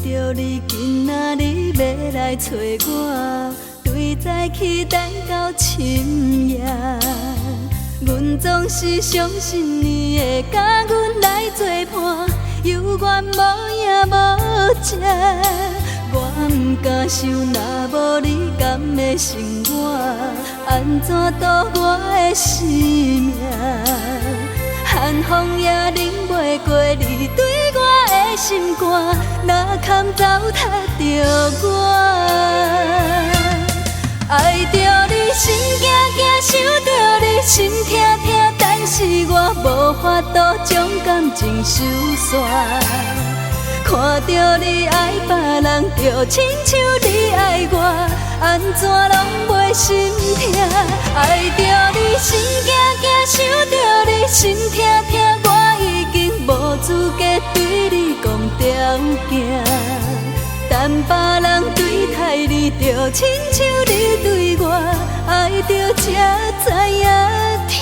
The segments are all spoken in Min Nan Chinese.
著你，今仔日欲來揣我，對早起等到深夜。阮總是相信你會佮阮來做伴，猶原無影無跡。我毋敢想，若無你，敢會成我按怎度我的生命？寒風也忍袂過你對我的心肝，哪堪糟蹋著我？愛著你心驚驚，想著你心痛痛，但是我無法度將感情收煞。看著你愛別人，就親像你愛我，按怎攏袂心痛？愛著你心驚驚，想著你心痛痛，我已經無資格對你講條件。等別人對待你，就親像你對我，愛著才知影疼。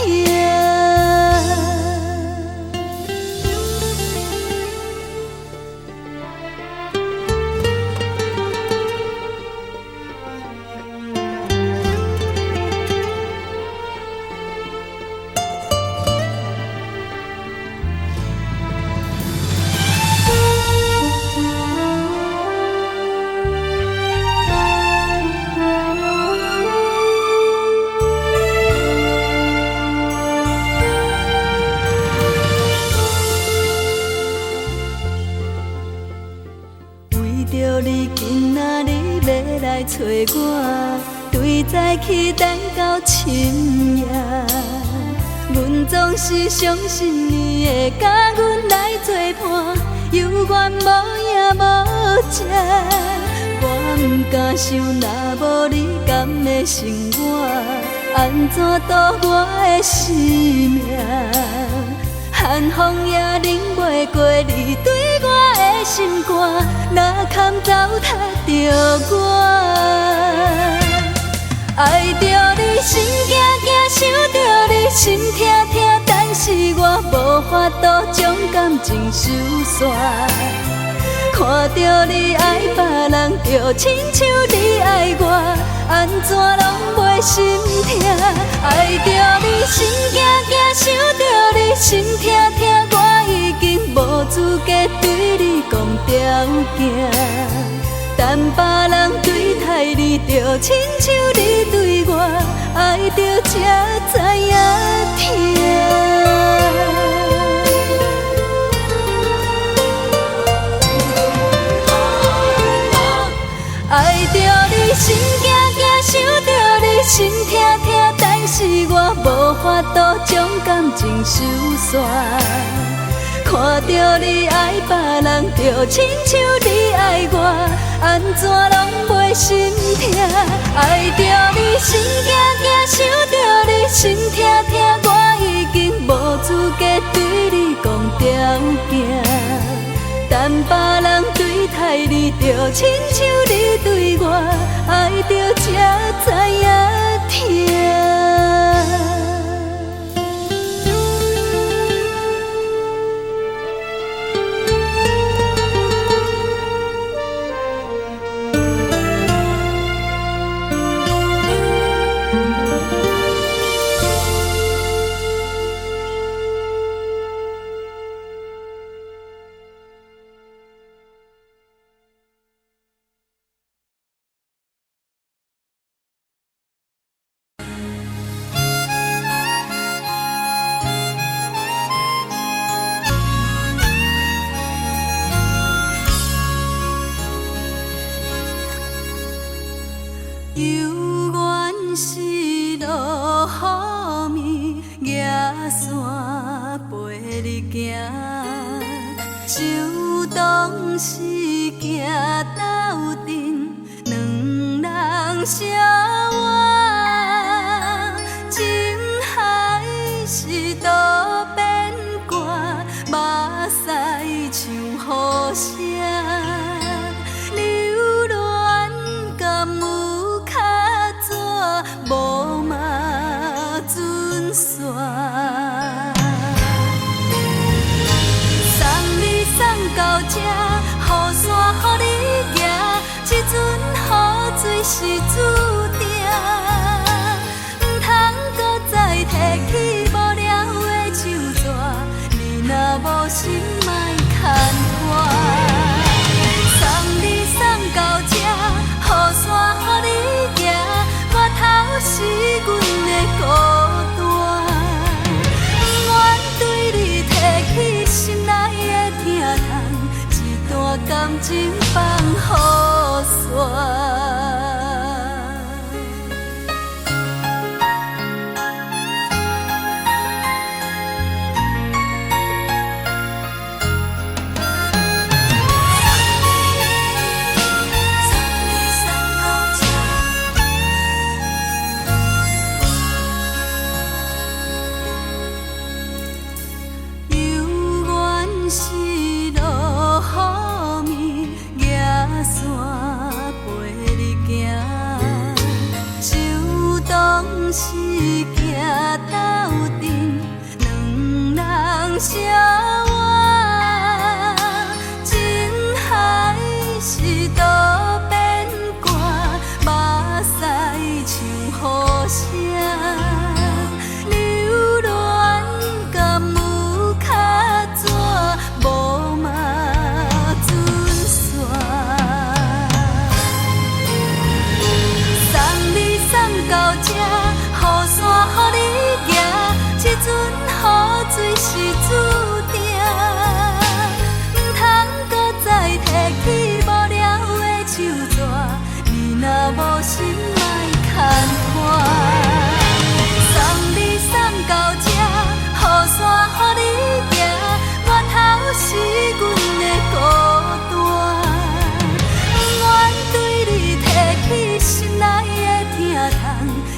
揣我，對早起等到深夜。阮總是相信你會佮阮來做伴，猶原無影無跡。我毋敢想，若無你，敢會成我按怎度我的生命？寒風也忍袂過你對我的心肝，哪堪糟蹋著我？愛著你心驚驚，想著你心痛痛，但是我無法度將感情收煞。看著你愛別人，就親像你愛我，按怎攏袂心痛？愛著你心驚驚，想著你心痛痛，我已經無資格對你講條件。等別人對待你，就親像你對我，愛著才知影疼。愛著你心驚驚，想著你心痛痛，但是我無法度將感情收煞。看著你愛別人，就親像你愛我，按怎攏袂心痛？愛著你心驚驚，想著你心痛痛，我已經無資格對你講條件。等別人對待你，就親像你對我，愛著才知影疼。送你送到這，雨伞予你。是注定，毋通阁再提起无聊的手纸，你若无心莫牵拖。送你送到这，雨伞予你行，源头是阮的孤单。不愿对你提起心内的疼痛，这段感情放予散。犹原是落雨暝，举伞陪你行，就当是行斗阵，两人相偎。情海是渡边寒，目屎像雨声。留恋敢有较纸，无嘛准线。送你送到这，雨伞予你行，这阵雨水是注定。毋通阁再提起无聊的手纸，你若无心莫牵拖。送你送到这，雨伞予你行，源头是阮的孤单。不愿对你提起心内的疼痛，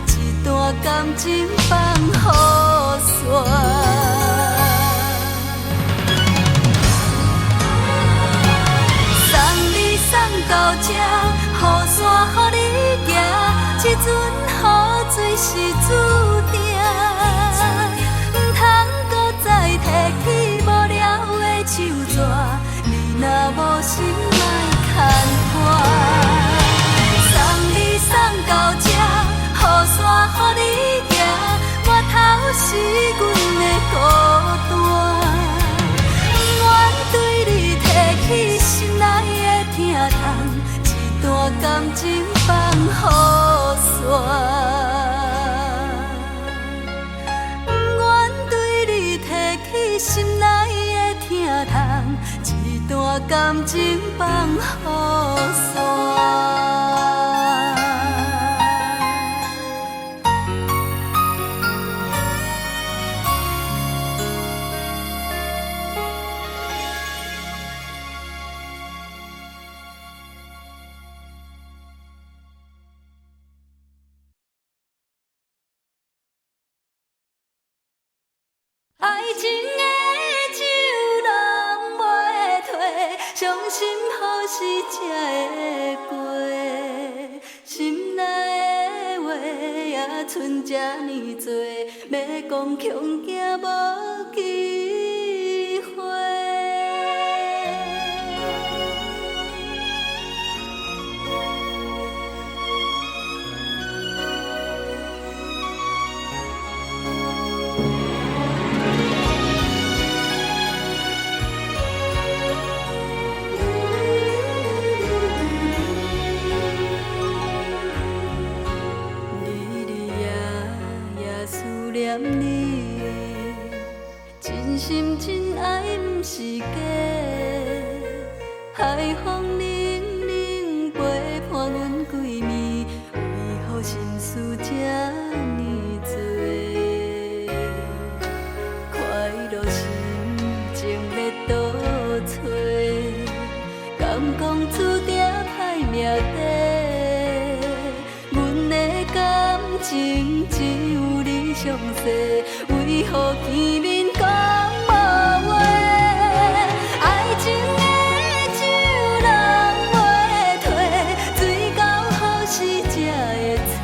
这段感情放予散。送你送到这，雨伞予你行，这阵雨水是注定。毋通阁再提起无聊的手纸，你若无心莫牵拖。送你送到这，雨伞予你行，源头是阮的孤单。不愿对你提起心内的疼痛，这段感情放予散。不愿对你提起心内的疼痛，这段感情放予散。爱情的酒人袂退，伤心予时才会过。心内的话也賰这呢多，欲讲恐惊无机会。日日夜夜思念你，真心真爱毋是假。海风冷冷陪伴阮规暝，为何心事这呢多？快乐心情欲倒揣，敢讲注定歹命底？阮的感情只有你详细，为何见面讲无话？爱情的酒人袂退，醉到予时才会醒。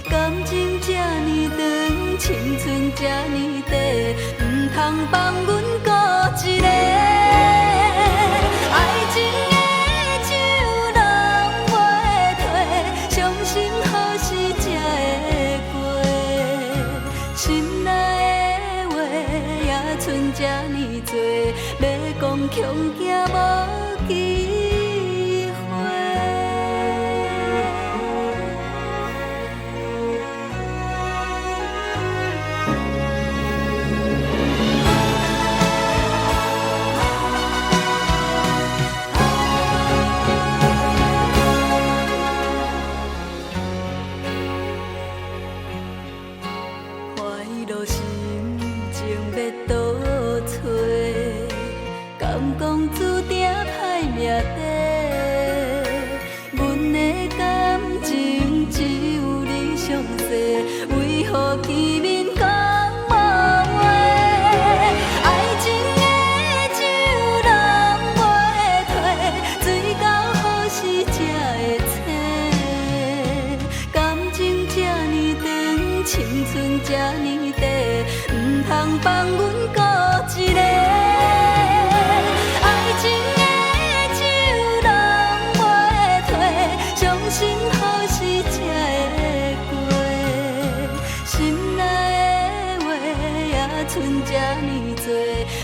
感情这呢长，青春这呢短，毋通放阮孤一个。爱情的酒人袂這呢濟，欲講恐驚無機會。快樂心情欲倒揣，敢講注定歹命底。阮的感情只有你詳細，為何見面講無話？愛情的酒攏袂退，醉到予時才會醒。感情這呢長，青春這呢短，毋通放阮孤一个。愛情的酒攏袂退，傷心予時才會過。心內的話也賰這呢濟，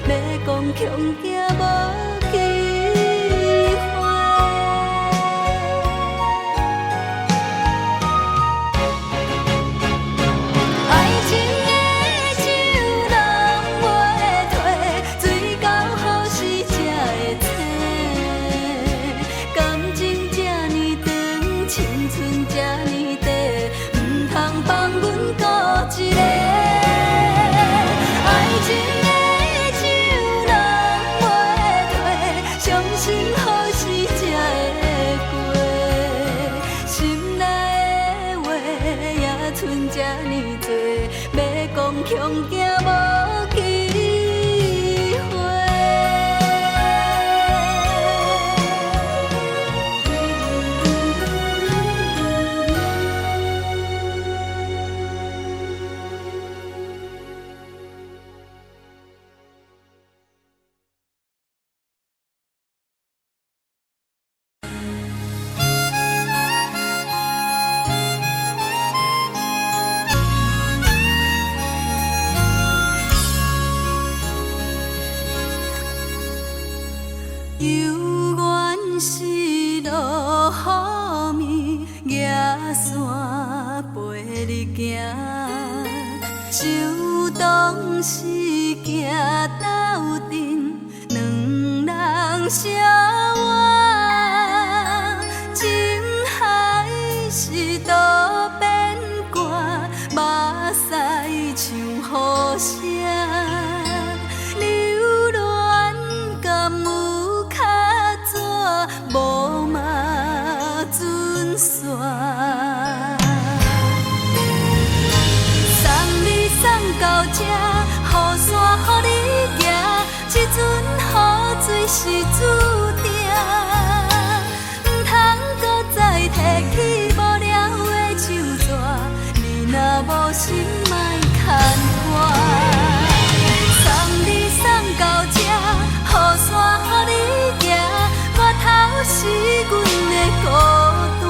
欲講恐驚無機會。愛情的酒攏袂退，醉到予時才會醒。感情這呢長，青春這呢短，毋通放阮孤一个。愛情的酒攏袂退，傷心予時才會過。心內的話也賰這呢濟，欲講恐驚無機會。猶原是落雨暝，举傘陪你行，想當時行鬥陣，兩人相偎，情海是渡邊寒，目屎像雨聲。留戀敢有較紙，無嘛準線。送你送到這，雨傘予你行，這陣雨水是注定，毋通閣再提起無聊的手紙，你若無心莫牽拖。送你送到這，雨傘予你行，外頭是阮的孤單。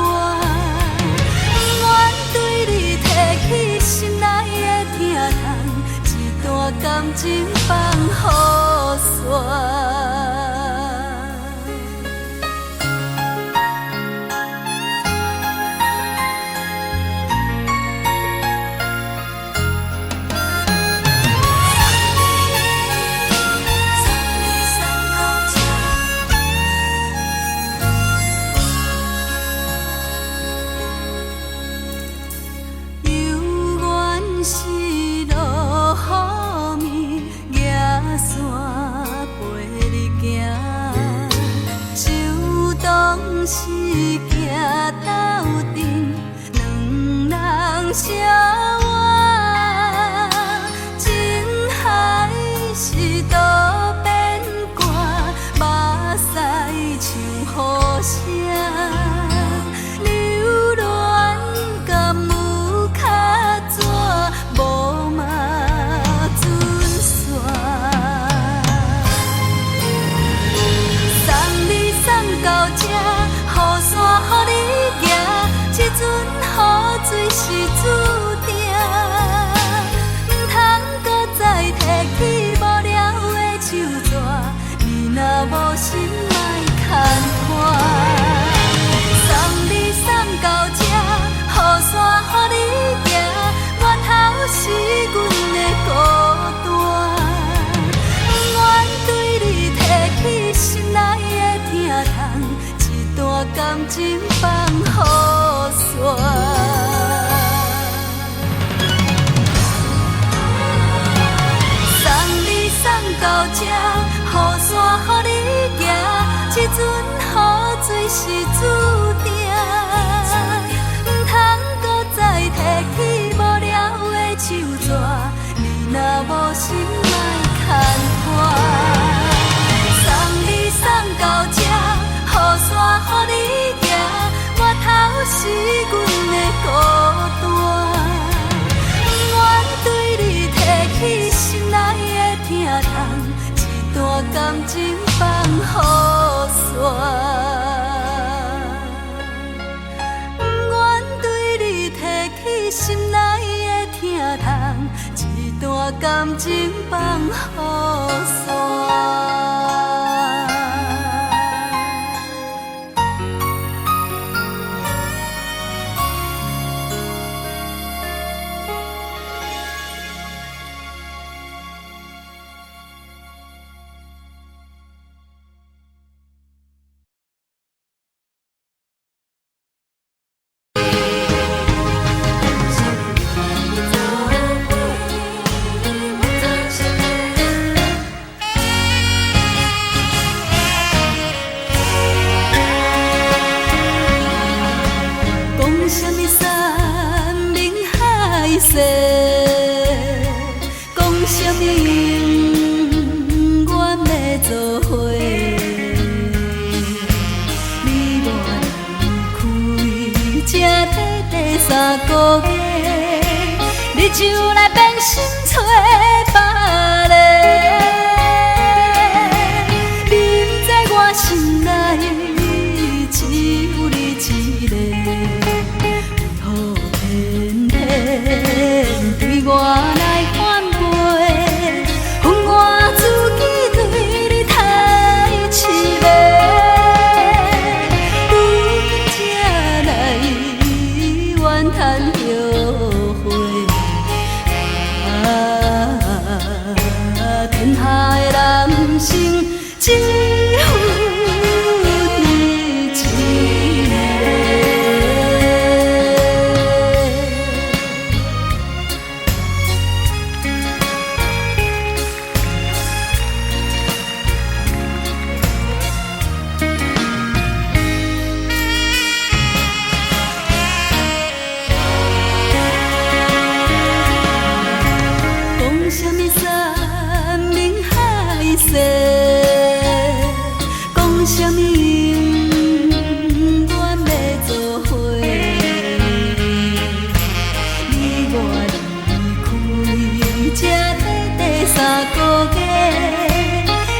不願對你提起心內的疼痛，這段感情放予散。猶原是落雨暝，舉傘陪你行，想當時行鬥陣，兩人相偎，情海是渡邊寒，目屎像雨聲。留戀敢有較紙，無嘛準線。送你送到這，雨傘予感情放予散。送你送到這，雨傘予你行，這陣雨水是注定，毋通閣再提起無聊的手紙，你若無心莫牽絆。送你送到這，雨傘予你行，回頭是阮的孤單。不願對你提起心內的疼痛，這段感情放予散。不願對你提起心內的疼痛，這段感情放予散。講啥物山盟海誓，講啥物永遠欲做伙，你我離開這短短3个月，你就來變心揣別个。明知我心內只有你一个，為何偏偏對我來反背？分我自己對你刣一暝，如今才來怨嘆後悔。啊，天下的男生只有你一个。講啥物山盟海誓，講啥物永遠欲做伙，你我離開這短短3个月，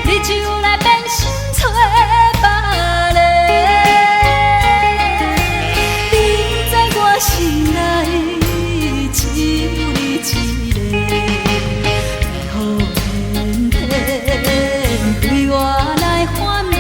你就來變心揣別个。明知我心內只有你一個，為何偏偏對我來反背？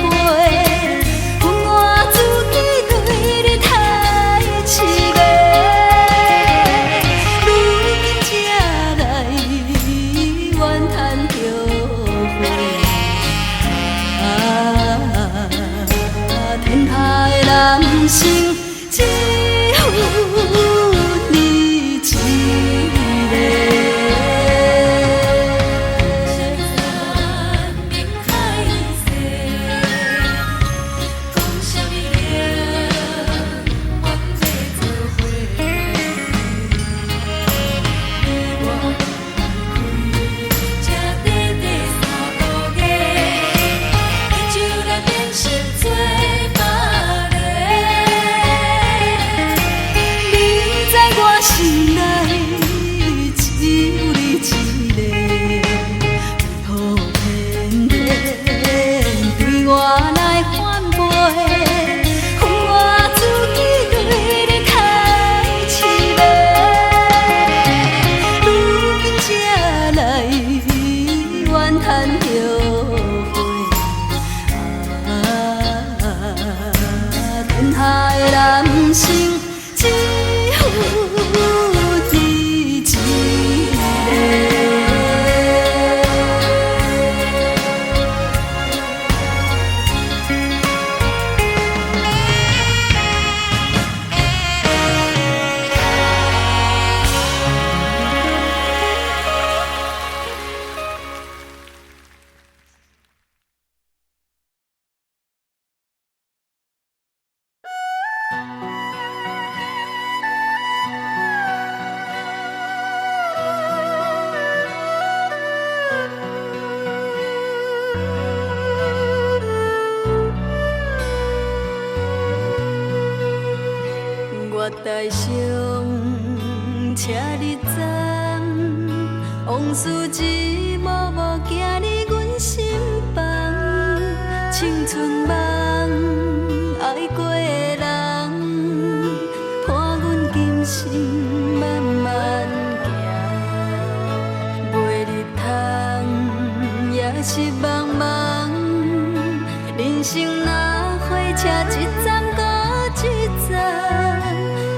台上車日站，往事一幕幕行入阮心房，青春夢，愛過的人，伴阮今生慢慢行，袂入窗也是茫茫，人生若火車一站閣一站，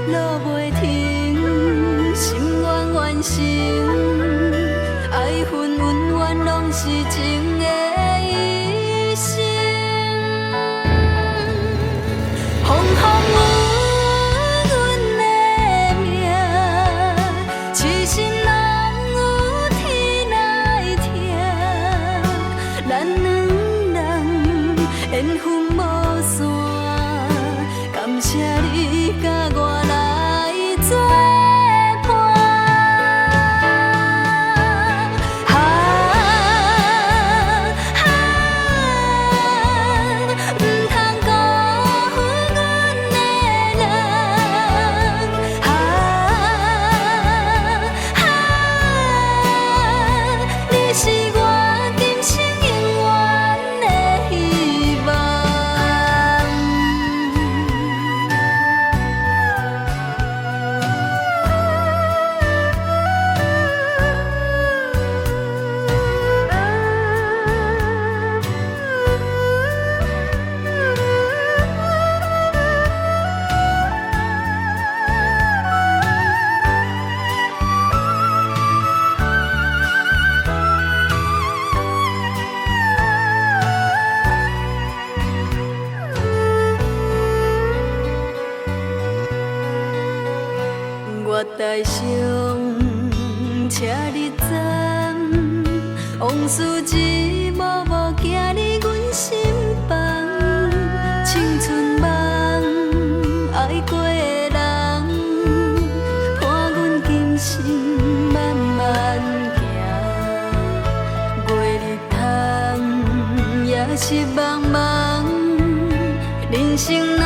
路袂停，心願完成，愛恨恩怨攏是情的一生。風風雨阮的命，痴心人有天來疼，咱兩人緣分無散，感謝你佮我來做伴。啊啊，毋通辜負阮的人。啊啊，你是我今生永遠的希望。月台上車日站，往事一幕幕行入阮心房，青春夢，愛過的人，伴阮今生慢慢行，袂入窗也是茫茫，人生若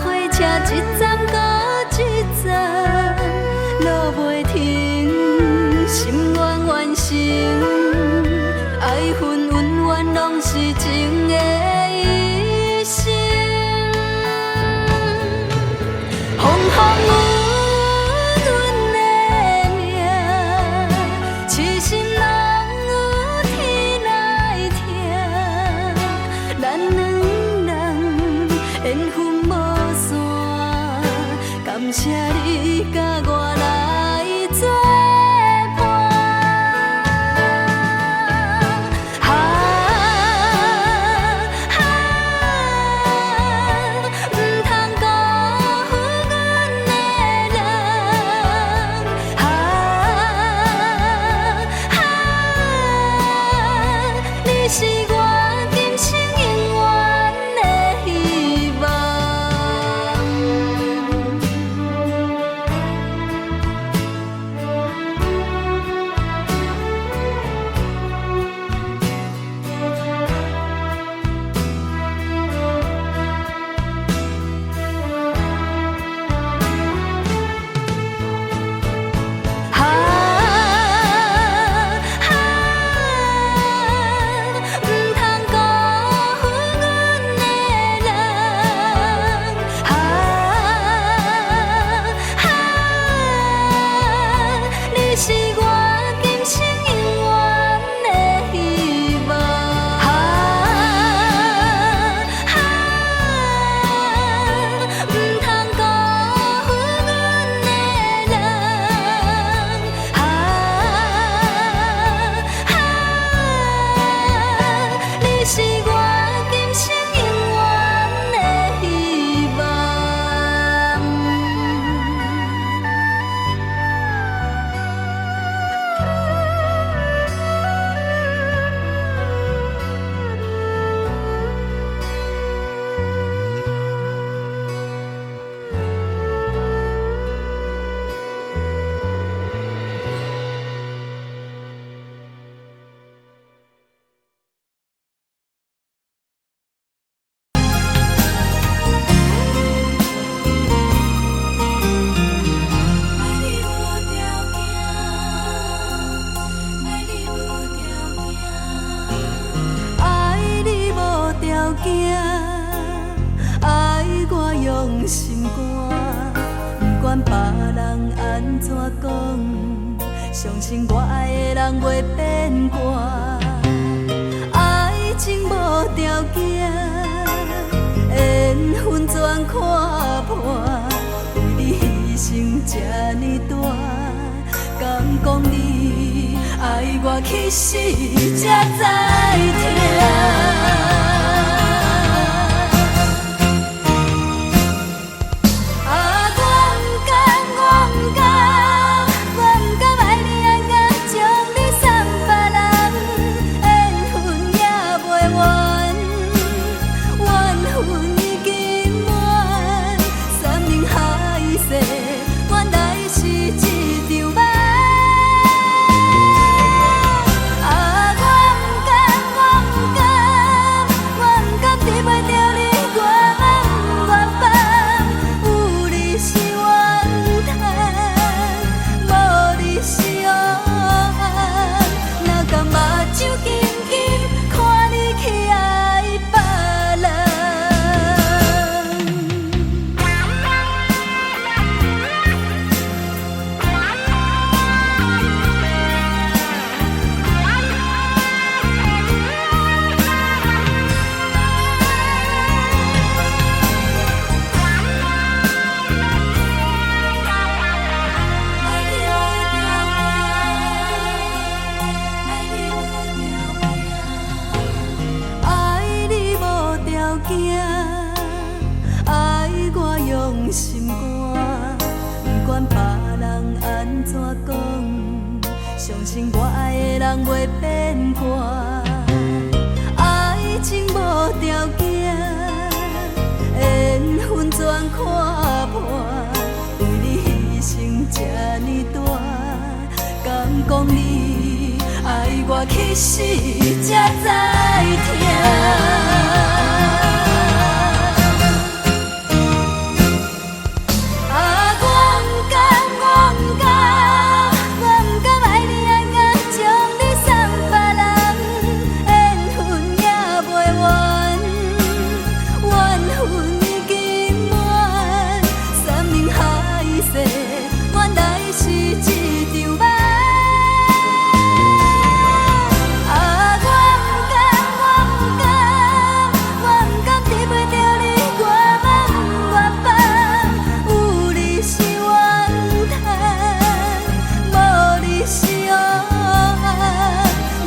火車一站閣一站，路袂停，心願完成，愛恨恩怨攏是情的一生。風風雨阮的命，痴心人有天來疼，咱兩人緣分無散，感謝你佮我來做伴。啊啊，毋通辜負阮的人。啊啊，你是我今生永遠的希望。心肝。不管別人按怎講，相信我愛的人袂變卦。愛情無條件，緣分全看破，為你犧牲這呢大，敢講你愛我去死才知疼。啊，我毋甘，我毋甘，我毋甘愛你愛甲將你送別人，緣分也袂完，緣分已經滿，山盟海誓，原來是一場夢。啊，我毋甘，我毋甘，我毋甘得袂著你，我嘛毋願放。有你是怨嘆，無你是黑暗。哪甘目睭金金看你去愛別人。愛你無條件，愛你無條件，愛你無條件，愛我用心肝。不管別人按怎講，相信我愛的人袂變卦。愛情無條件，緣分全看破，為你犧牲這呢大，敢講你愛我去死才知疼。啊，我毋甘，我毋甘，我毋甘愛你愛甲將你送別人，緣分也袂完，緣分已經滿，山盟海誓，原來是一場夢。啊，我毋甘，我毋甘，我毋甘得袂著你，我嘛毋願放。有你是怨嘆，無你是黑暗。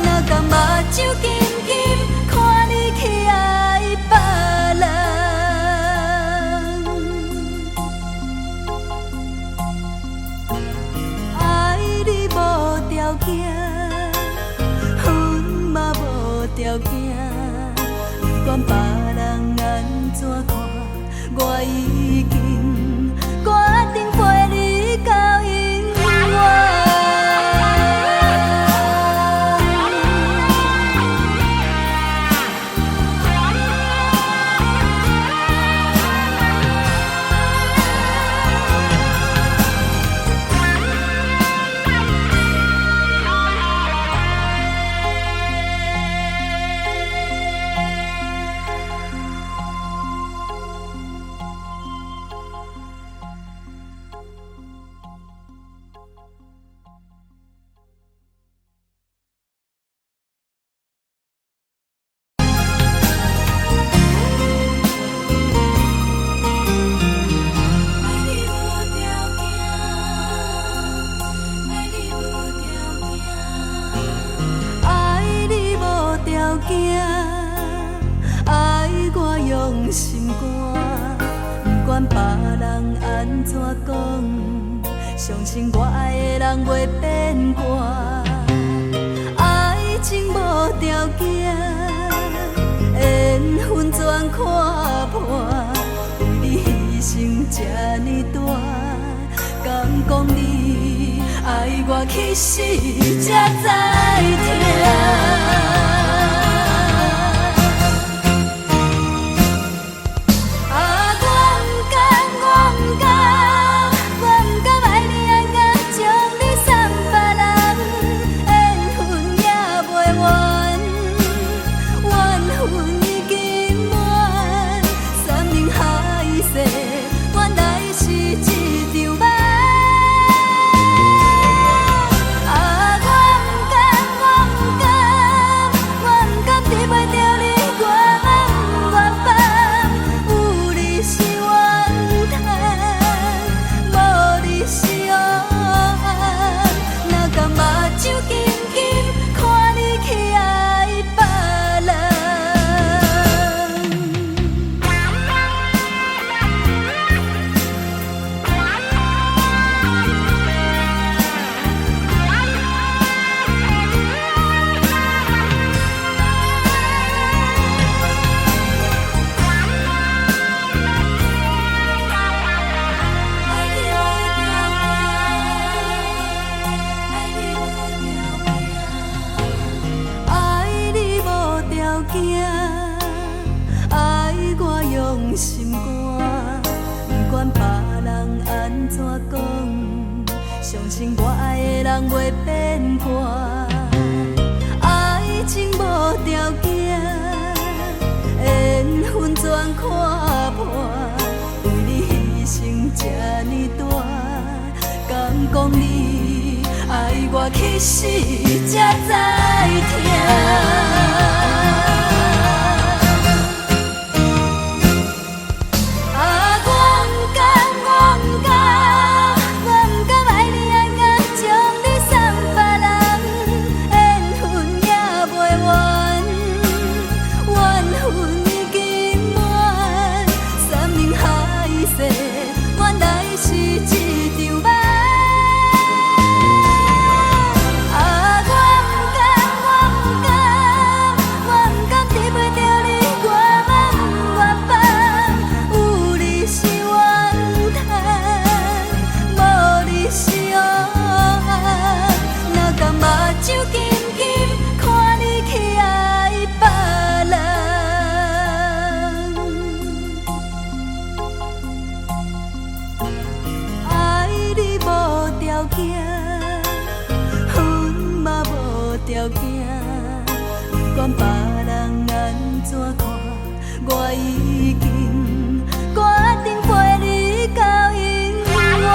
哪甘目睭金金看你去愛別人。愛你無條件，分嘛無條件，不管別人按怎看，我已經決定陪你到永遠。愛你無條件，愛你無條件，愛你無條件，愛我用心肝。不管別人按怎講，相信我愛的人袂變卦。愛情無條件，緣分全看破，為你犧牲這呢大，敢講你愛我去死才知疼。啊，我毋甘，我毋甘，我毋甘愛你愛甲將你送別人，緣分也袂完，緣分已經滿，山盟海誓，原心肝。不管別人按怎講，相信我愛的人袂變卦。愛情無條件，緣分全看破，為你犧牲這呢大，敢講你愛我去死才知疼。啊，我毋甘，我毋甘，我毋甘愛你愛甲將你送別人，緣分也袂完，緣分已經滿，山盟海誓，原來是一場夢。啊，我毋甘，我毋甘，我毋甘得袂著你，我嘛毋願放，有你是怨嘆，無你是黑暗。哪甘目睭金金看你去愛別人？愛你無條件，阮嘛無條件，不管別人按怎看，我已經決定陪你到永遠。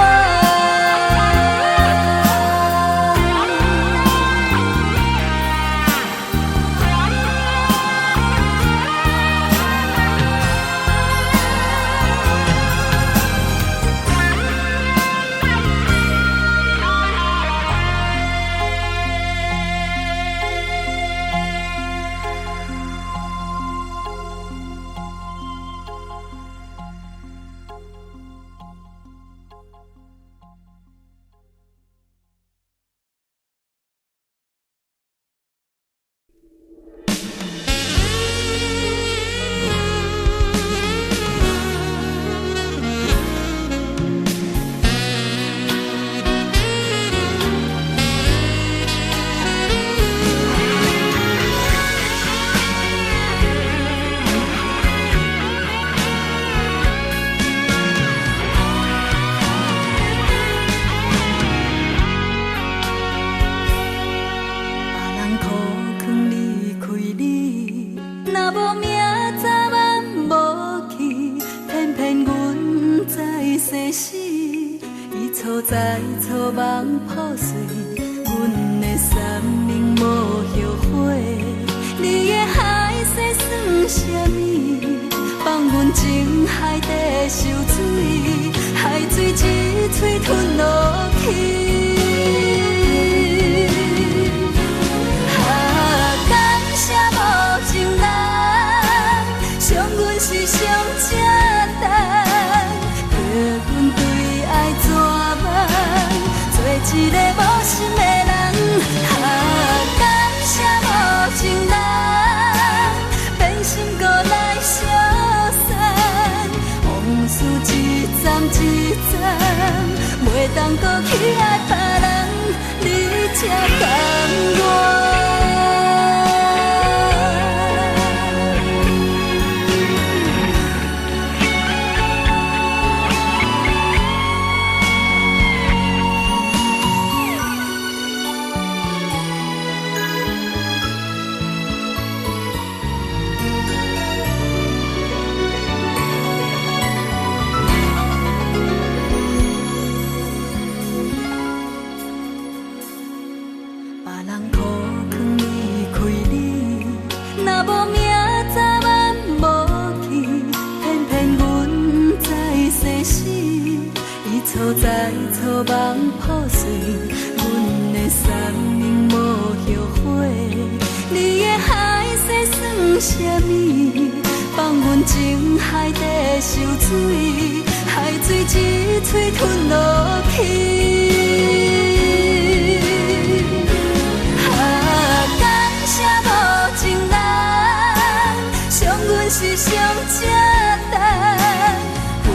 別人苦囥離開你，若無命早晚無去，偏偏阮知世死，一錯再錯夢破碎，阮的生命無後悔。你的海誓算啥物？放阮情海底受水，海水一喙吞落去。啊，感謝無情人，傷阮是上簡單，叫阮對愛絕望，做一個無心的人。啊，感謝無情人，變心閣來相送，往事一站一站，袂當閣去愛別人，你才甘願。別人苦囥離開你，若無命早晚無去，偏偏阮知世死，一錯再錯夢破碎，阮的生命無後悔。你的海誓算啥物？放阮情海底受水，海水一喙吞落去。啊，感謝無情人，傷阮是上簡單，叫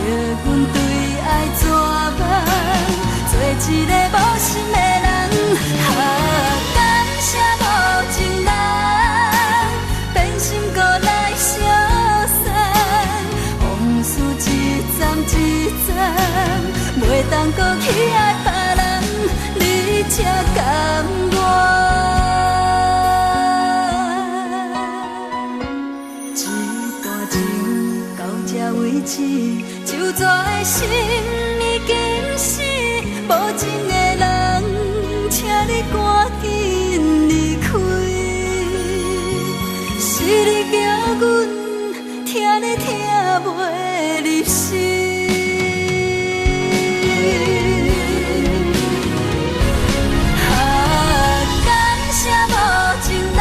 阮對愛絕望，做一個無心的人。啊，感謝無情人，變心閣來相送，往事一段情到這為止，就怎的心已經死，無情的人，請你趕緊離開。是你叫阮疼你疼袂入心。啊，感謝無情人，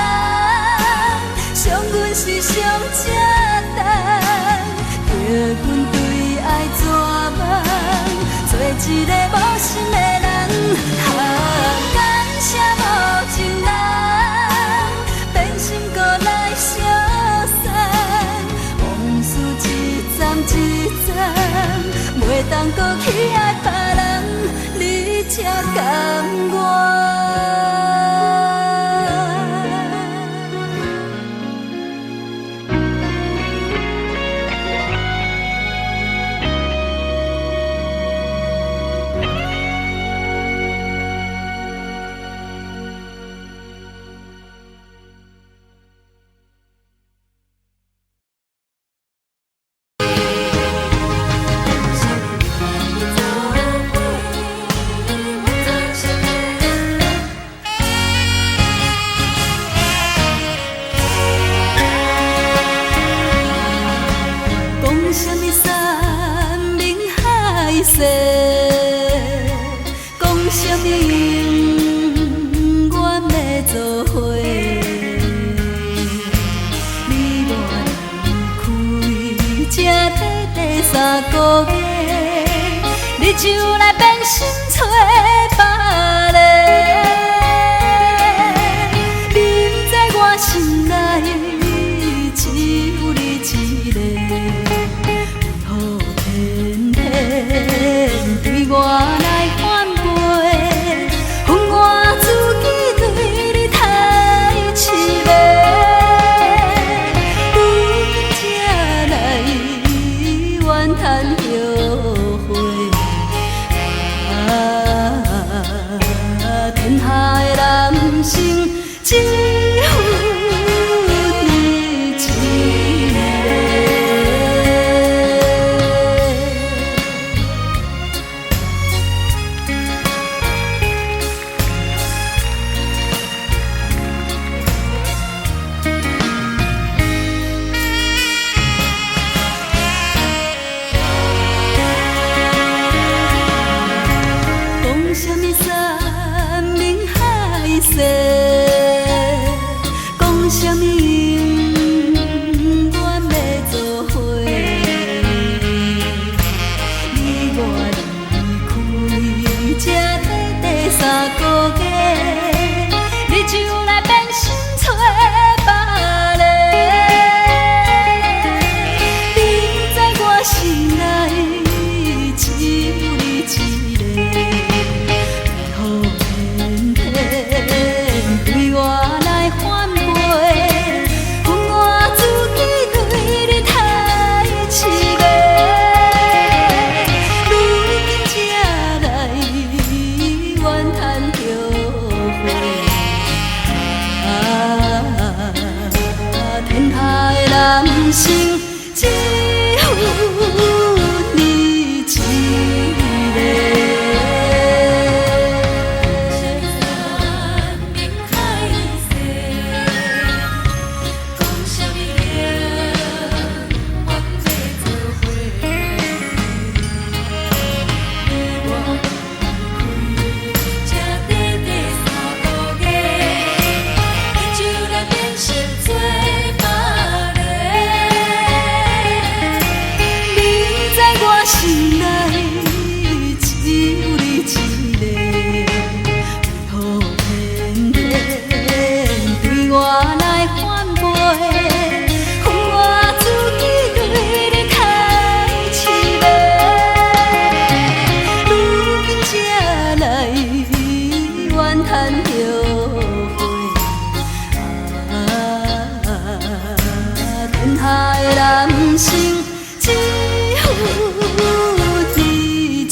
傷阮是上簡單，叫阮對愛絕望，做一个無心的人。啊，感謝無情人，變心閣來相送，往事一站一站，袂當閣去愛別人，你才甘願。講啥物山盟海誓，講啥物永遠欲做伙，你我離開這短短3个月，你就來變心揣別个。明知我心內只有你一个，為何偏偏對我來反背？分我自己對你刣痴迷，如今才來怨嘆後悔。啊，天下的男生只有你一个。講啥物山盟海誓，講啥物永遠欲做伙，你我離開這短短3个月，你就來變心揣別个。明知我心內只有你一个，為何偏偏對我來反背？分我自己對你刣痴迷，如今才來怨嘆後悔。啊，天下的男生只有你一个。講啥物永遠欲做伙，你我離開這短短3个月，你就來變心做別个。明知我心內只有你一个，為何偏偏對我來反背？分我自己對你刣痴迷，如今才來怨嘆後悔。啊，天下的男生只有你一个。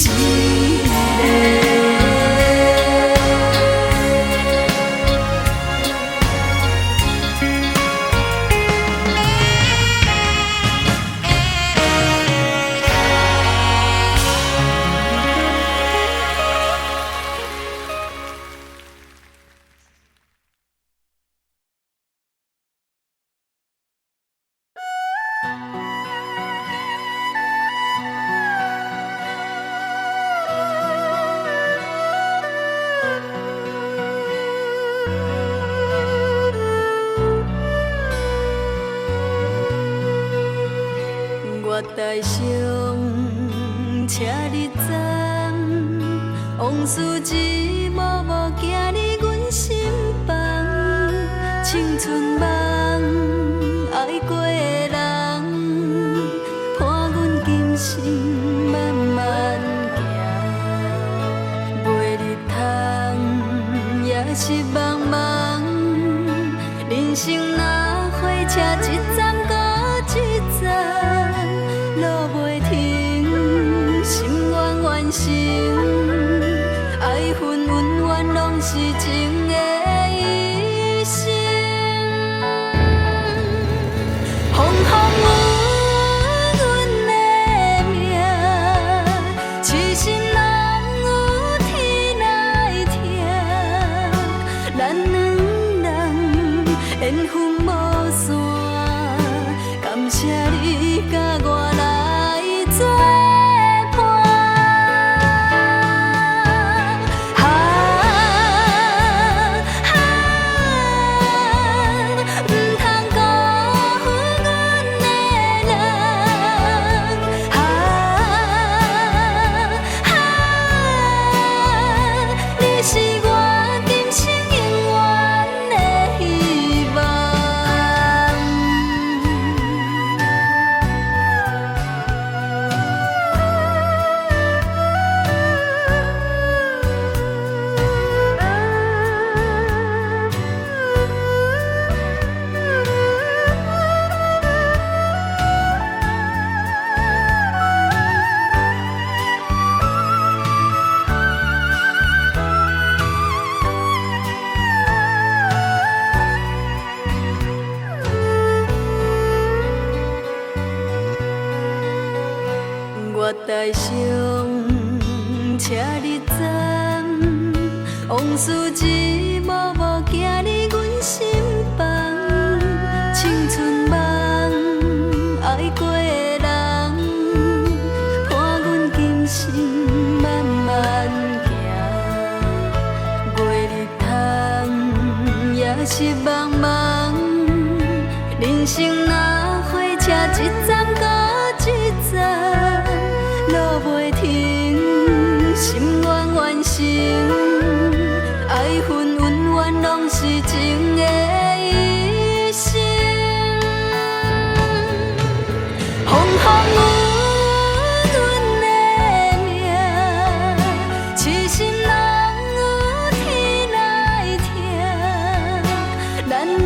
月台上车日站，往事一幕幕行入阮心房。青春梦，爱过的人，伴阮今生慢慢行。袂日通，也是茫茫，人生若火车一站阁一站，路袂停，心愿完成，愛恨恩怨攏是情的醫生。風風雨阮的命，痴心人有天來疼，咱兩人緣分無散，感謝你佮我來做伴。啊啊，毋通辜負阮的人。啊啊，你是我今生永遠的希望。月台上車日站，往事一幕幕行入阮心房。青春夢，愛過的人，伴阮今生慢慢行。月日通，也是茫茫，人生若火車一站閣一站，路袂停，心願完成，愛恨恩怨攏是情的醫生。風風雨阮的命，痴心人有天來疼，咱兩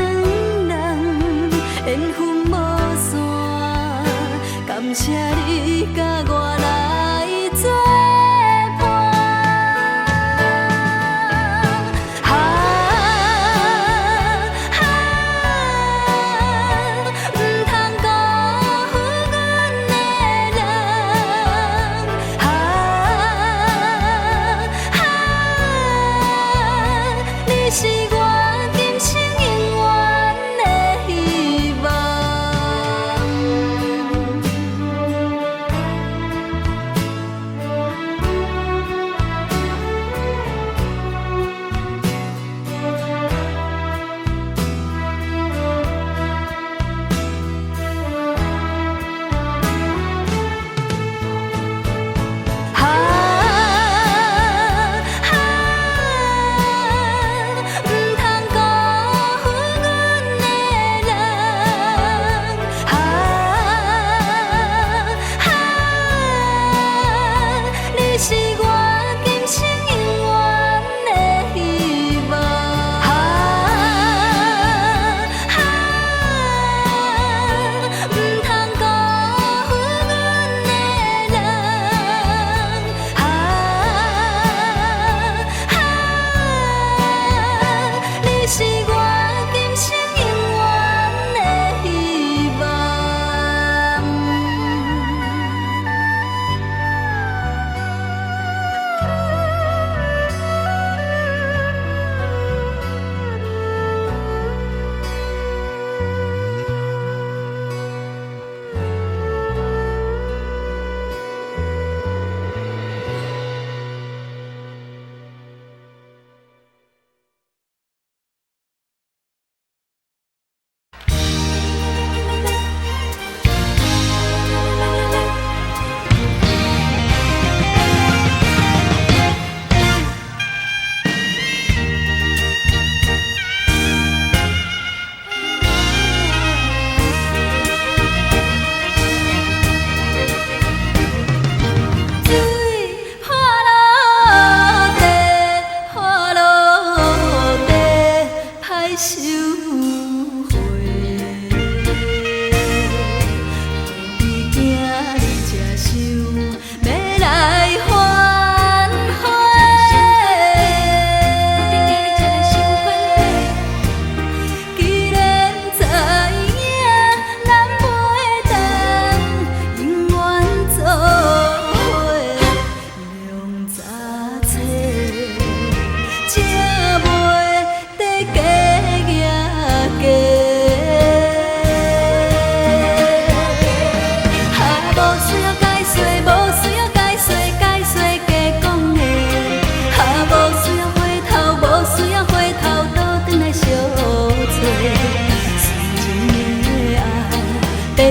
人緣分無散，感謝你佮我來做伴。啊啊，毋通辜負阮的人。啊啊，你是我今生永遠的希望。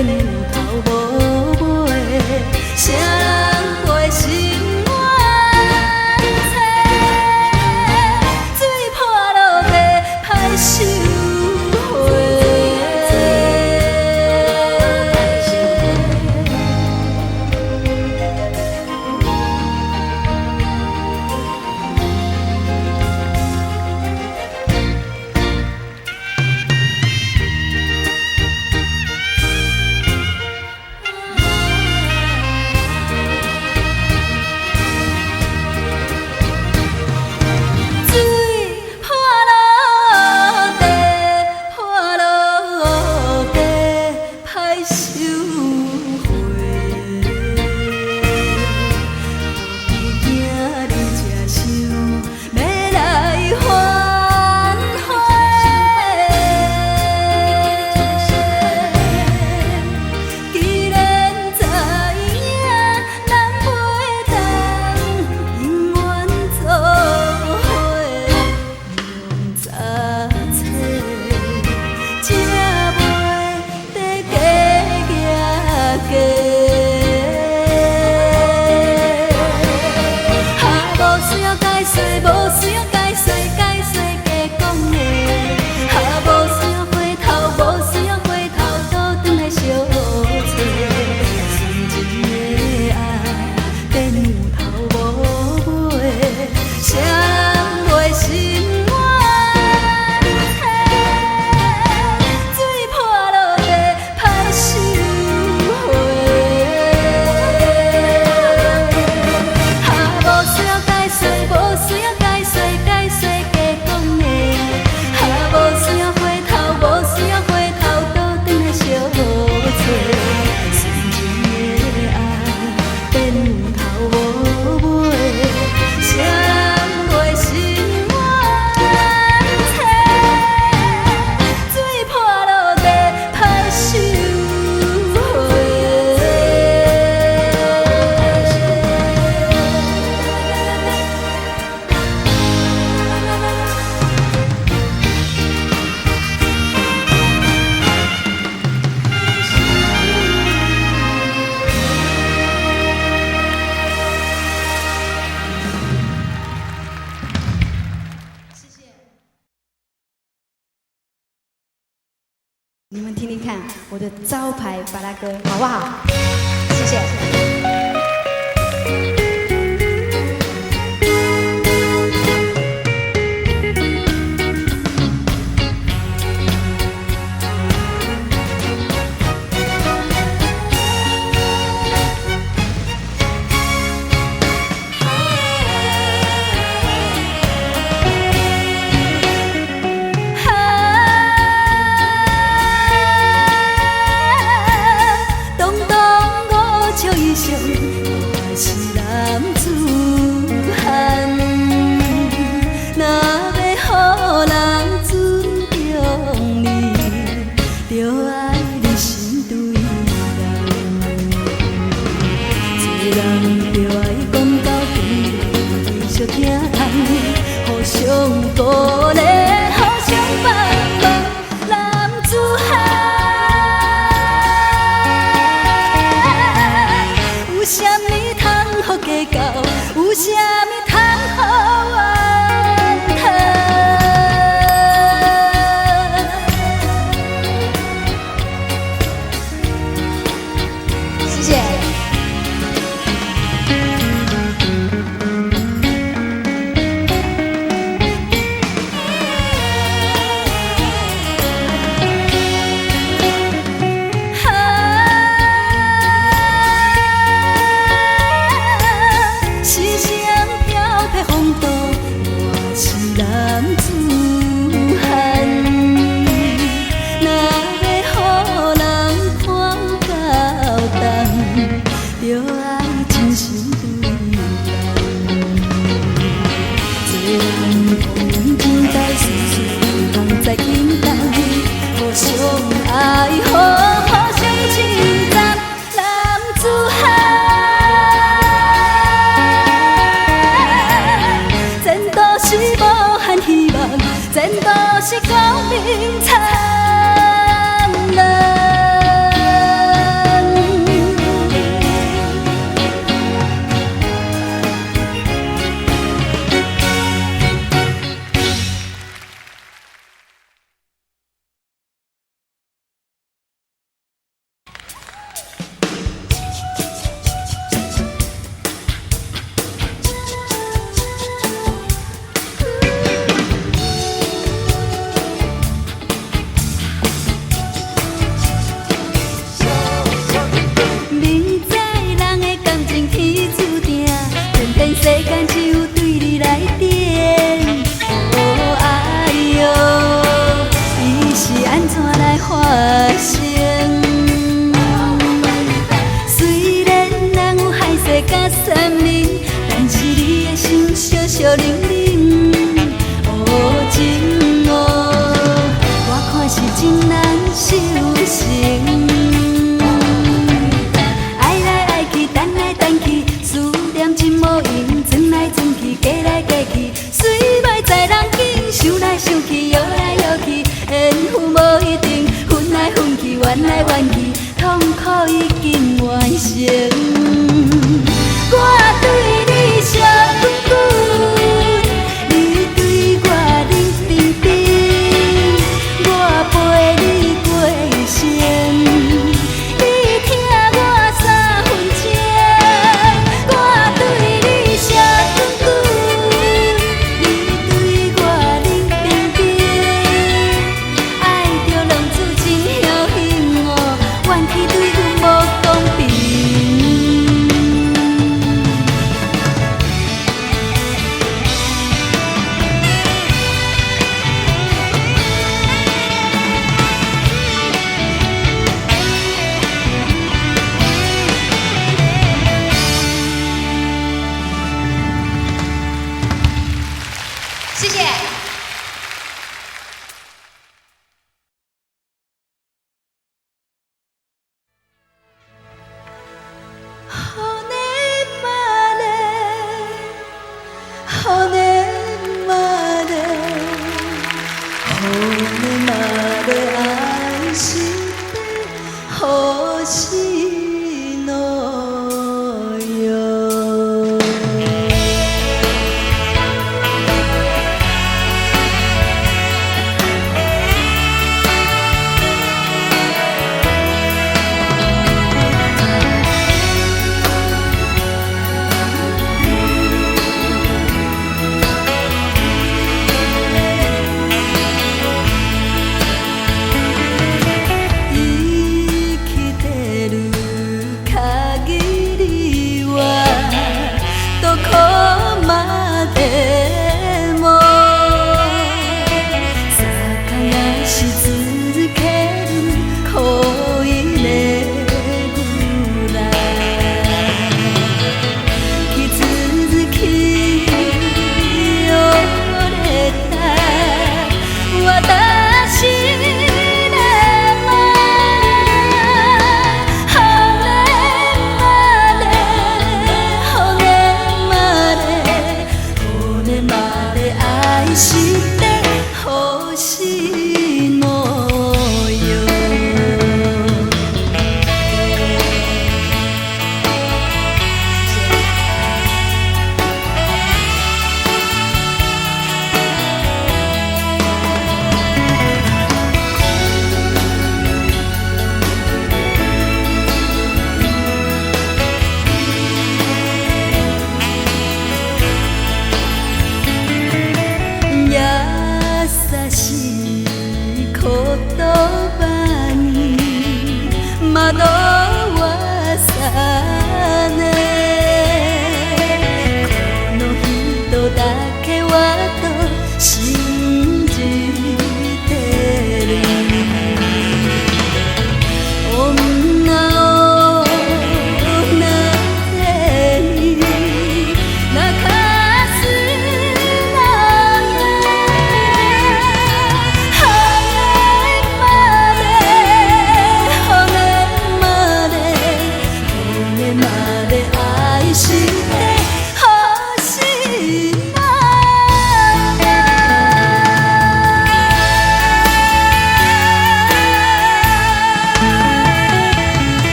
變有頭無尾，誰人袂心怨凄？水破落地歹收回。水破落地，破落地，歹收回。何必惊你才想欲来反悔？既然知影咱袂当永远做伙，用十切才袂得假假。哈，无需要解释，无需要解释，解释假讲的。哈，无需要回頭，無需要回頭，倒轉來相揣。純情的愛變有頭無尾，誰人袂心怨凄？水破落地歹收回。哈，無需要解釋，無需要解釋，解釋假講的。哈，無需要回頭，無需要回頭，倒轉來相揣。純情的愛變有頭無尾，誰人袂心怨凄？水破落地歹收回。謝謝。你們聽聽看我的招牌芭樂歌，好不好？謝謝。啊，堂堂五尺以上，我是男子漢。若欲予人尊重你，就愛熱心對人。做人就愛講到天相疼痛，互相鼓勵，互相幫忙，男子漢。有啥物通好計較？有啥物通好怨嘆？謝謝。啊，是誰飄飄風度？我是男子漢。若欲予人看到重，就愛真心對人。做人光明正大，事事毋通再輕重，互相愛護，互相稱讚，男子漢。前途是無限希望，前途是光明燦爛。已經完成。我對你燒滾滾，你對我冷冰冰，我陪你過一生，你疼我三分情。我對你燒滾滾，你對我冷冰冰，愛著浪子真僥倖哦，怨天對阮無公平。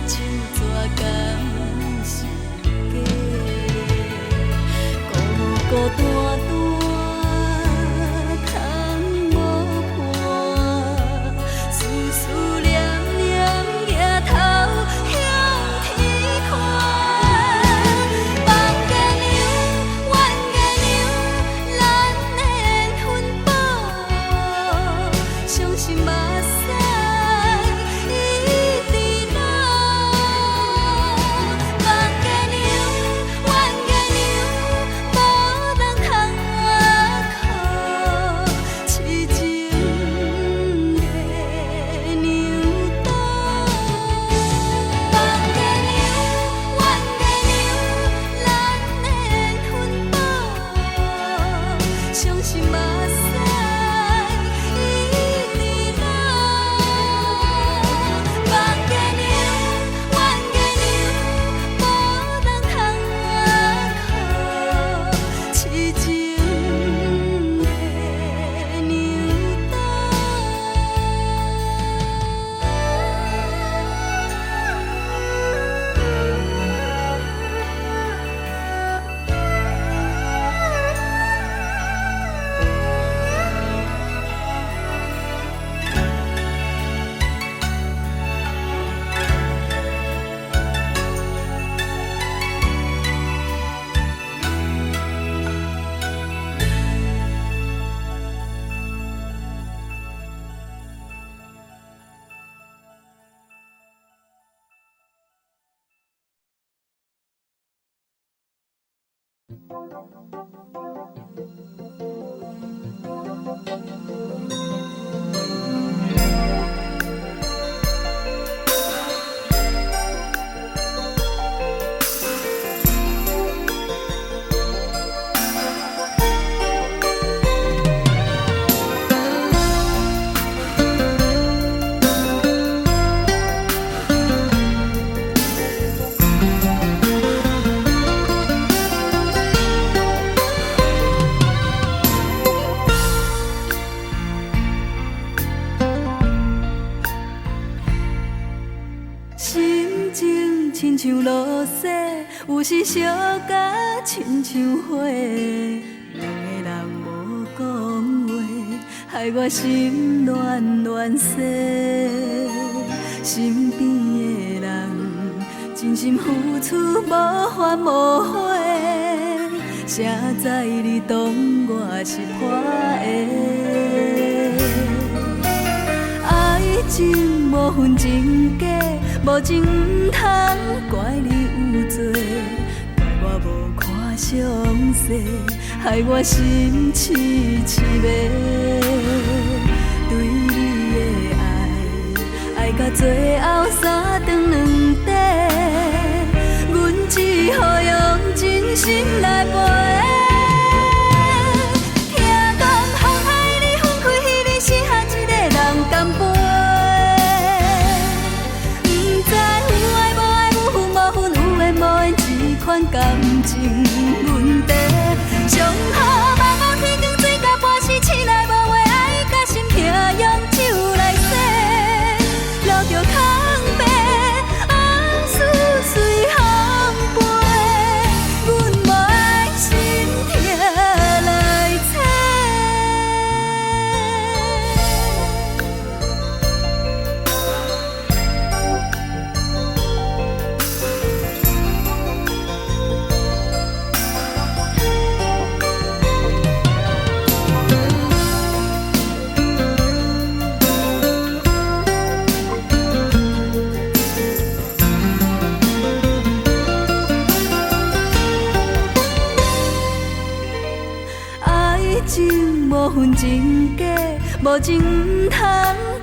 酒蛇敢是假？孤孤單單窗無伴，思思念念額頭向天看。放月娘，怨月娘，咱的緣分薄，相信目屎一直流。放月娘，怨月娘，無人通靠，痴情月娘島。放月娘，怨月娘，咱的緣分薄，相信目屎一直流。放月娘，怨月娘，無人通靠，痴情月娘島。心情親像露雪，有時燒甲親像火。兩个人無講話，害我心亂亂踅。身邊的人真心付出，無怨無悔，誰知你當我是破的。愛情無分真假，無情毋通怪你有罪，怪我無看詳細，害我心痴痴迷。對你的愛，愛到最後三長兩短，阮只好用真心來陪。聽講風愛你分開彼日是和一個人乾杯，毋知有愛無愛，有分無分，有緣無緣，這款感情問題。上好目望天光，醉到半死，痴來無話，愛甲心疼用酒來洗，留著空白，往事隨風飛，阮無愛心疼來猜。愛情無分真假，無情毋通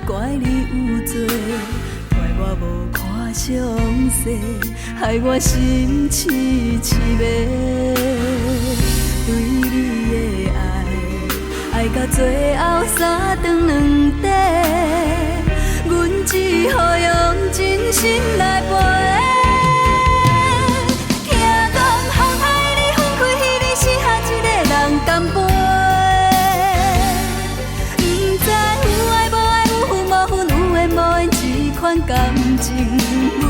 怪你有罪，怪我無看詳細，害我心痴痴迷。對你的愛，愛到最後三長兩短，阮只好用真心來陪。聽講風愛你分開彼日是和一個人乾杯，毋知有愛無愛，有分無分，有緣無緣，這款感情問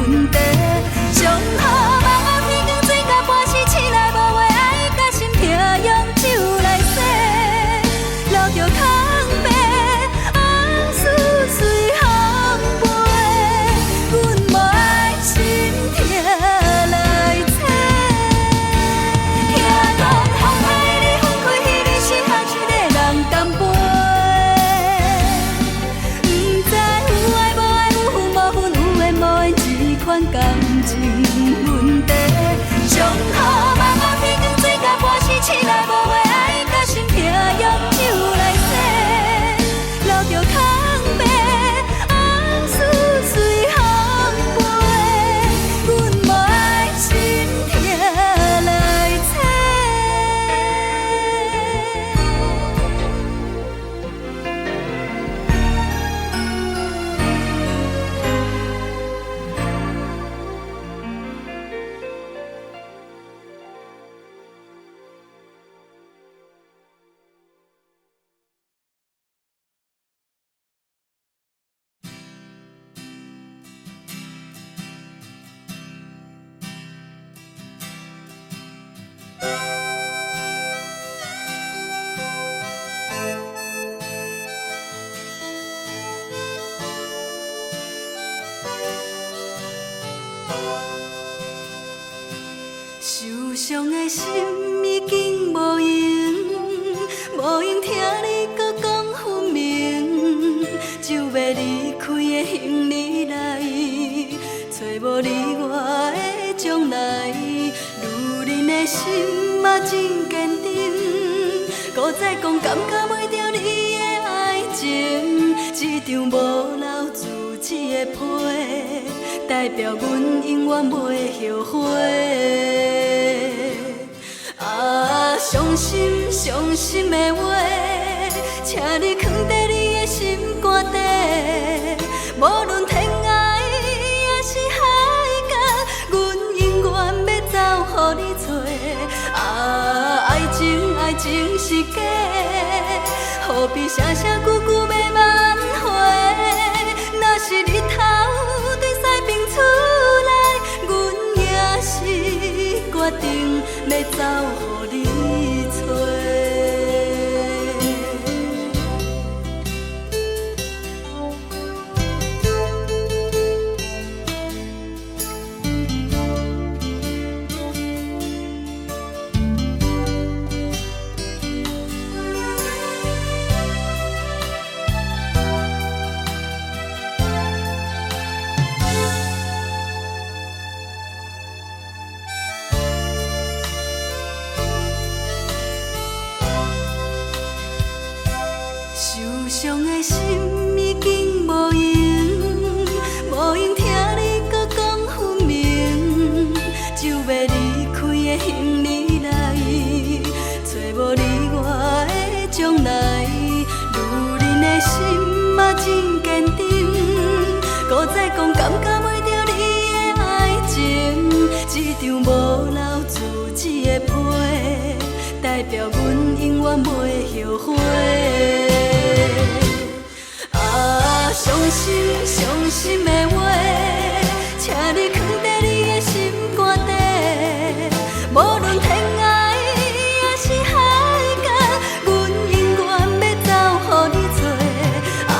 受傷的心已經無閒，無閒聽你閣講分明，就欲離開的行李內，揣無你我的將來。女人的心嘛真堅定，閣再講感覺袂著你的愛情，這張無留住紙的批，代表阮永遠袂後悔。啊，傷心傷心的話，請你囥佇你的心肝底。無論天涯抑是海角，阮永遠欲走予你揣。啊，愛情愛情是假，何必聲聲句句欲挽回？若是日頭對西爿出來，阮也是決定欲走予你揣。受傷的心已經無閒，無閒聽你閣講分明，就欲離開的行李內，揣無你我的將來。女人的心嘛真堅定，閣再講感覺袂著你的愛情，這張無留住紙的批，代表阮永遠袂後悔。啊，傷心傷心的話，請你囥佇你的心肝底。無論天涯抑是海角，阮永遠欲走予你揣。啊，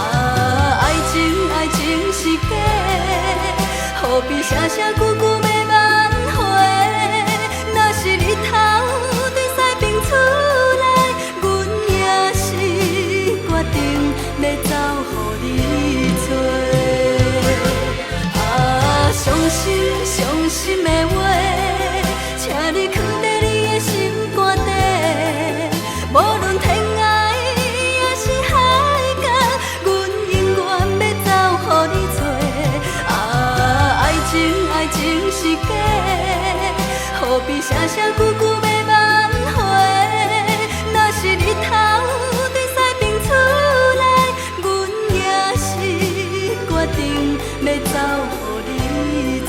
愛情愛情是假，何必聲聲句句欲挽回？若是日頭對西爿出來，阮也是決定欲走予你揣。啊，傷心傷心的話，請你囥佇你的心肝底。無論天涯抑是海角，阮永遠欲走予你揣。啊，愛情愛情是假，何必聲聲句句欲挽回？若是日頭對西爿出來，阮也是決定欲走予你揣。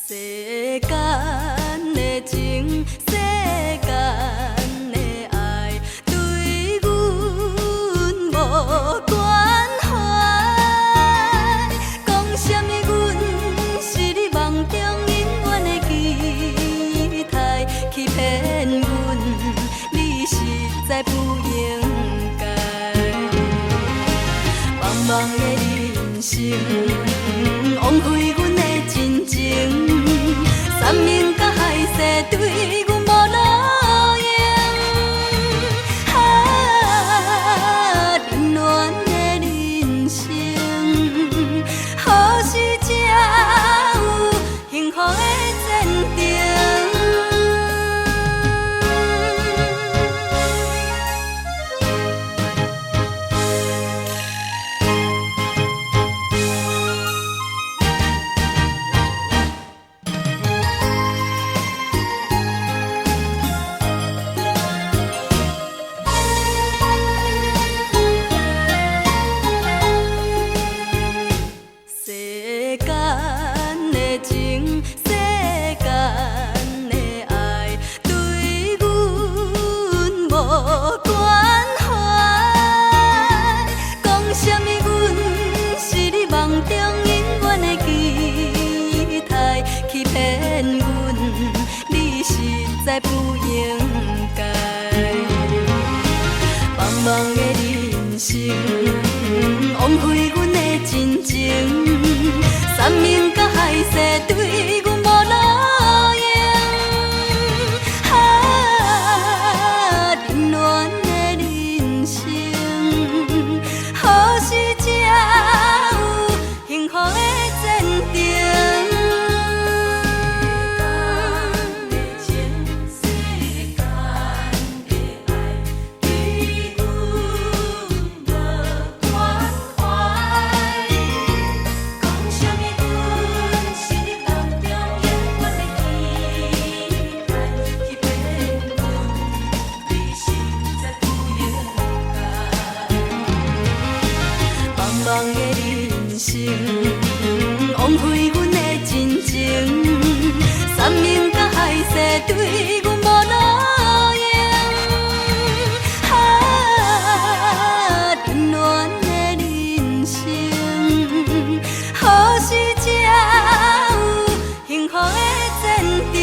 世間的情，世間的愛，對阮無關懷。講啥物，阮是你夢中永遠的期待，欺騙阮，你實在不應該。茫茫的人生，枉費阮的真情，山盟佮海誓對阮無路用。啊，冷暖的人生，何時才有希在不應該。茫茫的人生，枉費阮的真情，山盟佮海誓對阮無路用。啊，冷暖的人生，何時才有幸福的前程？世間的愛，對阮無關懷。講啥物阮是你夢中永遠的期待，去騙阮，你實在不應該。茫茫的人生，枉費阮的真情，山盟佮海誓對阮無路用。啊，冷暖的人生，何時才有幸福的前程？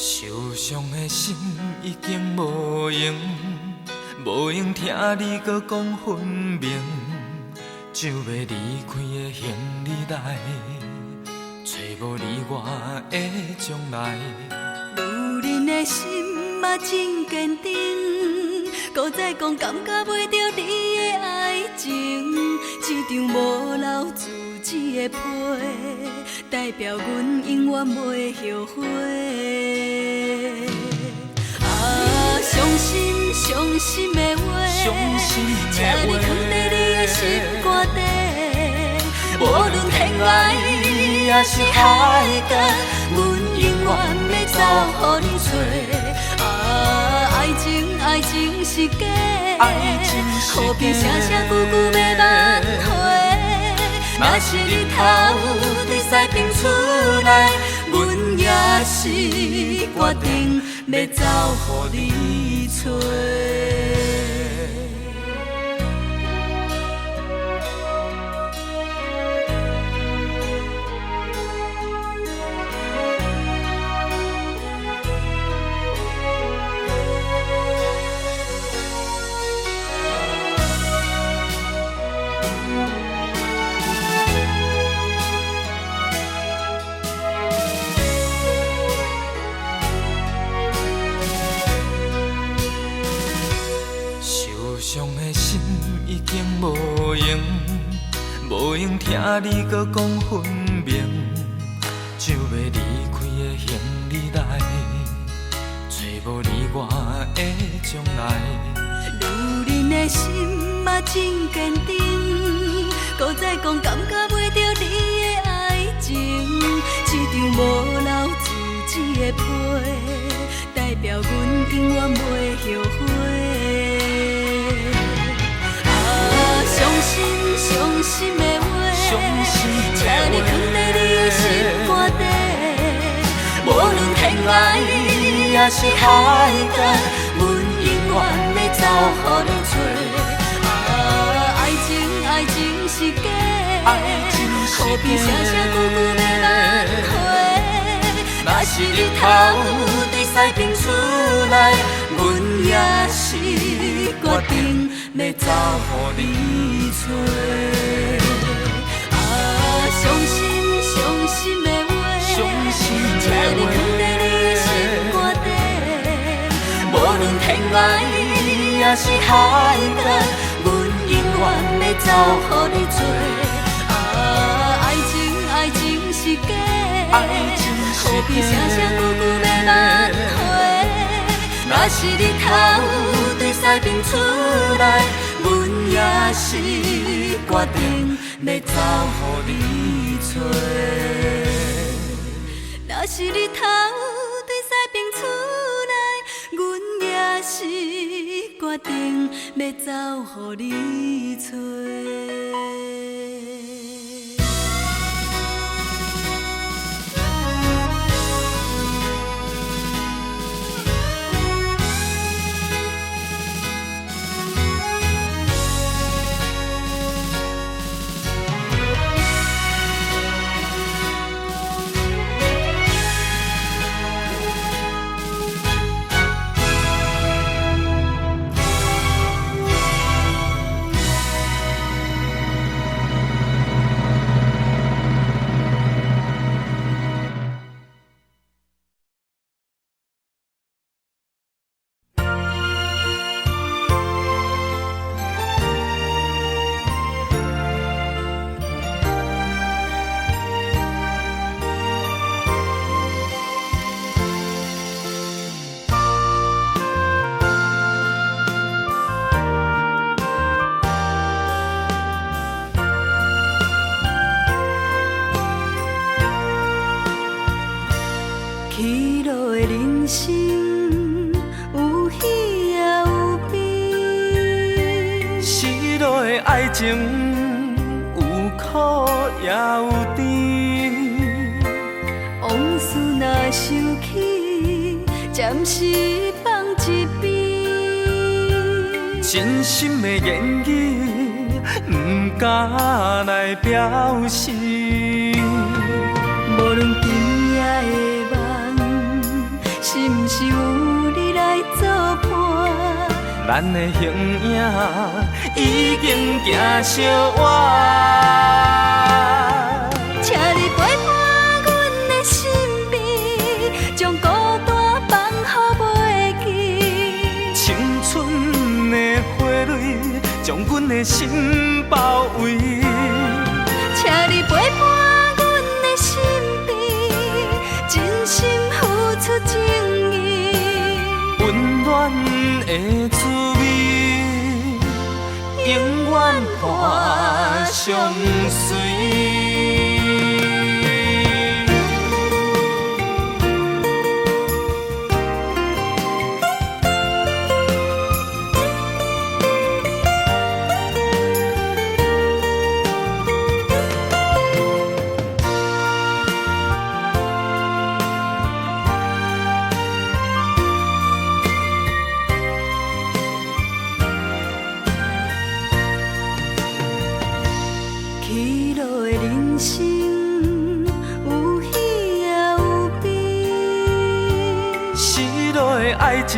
受傷的心已經無閒，無閒聽你閣講分明，想欲離開的行李內，揣無你我的將來。女人的心嘛真堅定，閣再講感覺袂著你的愛情，這張無留住紙的批，代表阮永遠袂後悔。啊，傷心傷心的話，傷心請的你藏佇你的心肝底，無論天涯抑是海角，阮永遠欲走予你揣。啊，愛情愛情是假，愛情是何必聲聲句句欲挽回？若是日頭對西邊出來，阮也是決定欲走予你揣。受傷的心已經無閒，無閒聽你閣講分明，想欲離開的行李內，揣無你我的將來。女人的心嘛真堅定，閣再講感覺袂著你的愛情，這張無留住紙的批，代表阮永遠袂後悔。啊，傷心傷心的話，傷心請的你藏佇你的心肝底，無論天涯抑是海角，阮永遠欲走予你揣。啊，愛情愛情是假，愛情是何必聲聲句句欲挽回？若是日頭對西邊出來，阮也是決定欲走予你揣。啊，傷心傷心的話，傷心請你藏佇你的心肝底，無論天涯抑是海角，阮永遠欲走予你揣。啊，愛情愛情是假，愛情是是何必声声句句欲挽回？若是日头对西边出来，阮也是决定欲走予你揣。若是日头对西边出来，阮也是决定欲走予你揣。起落的人生有喜也有悲，失落的爱情有苦也有甜。往事若想起，暂时放一边。真心的言语，不敢来表示。无论今夜的梦，是毋是有你来作伴？咱的形影已经行相活。请你陪伴阮的身边，将孤单放予袂记。青春的花蕊，将阮的心包围。请你陪伴阮的身边，真心付出情意，温暖的滋味，永远伴相随。起落的人生有喜也有悲，失落的爱情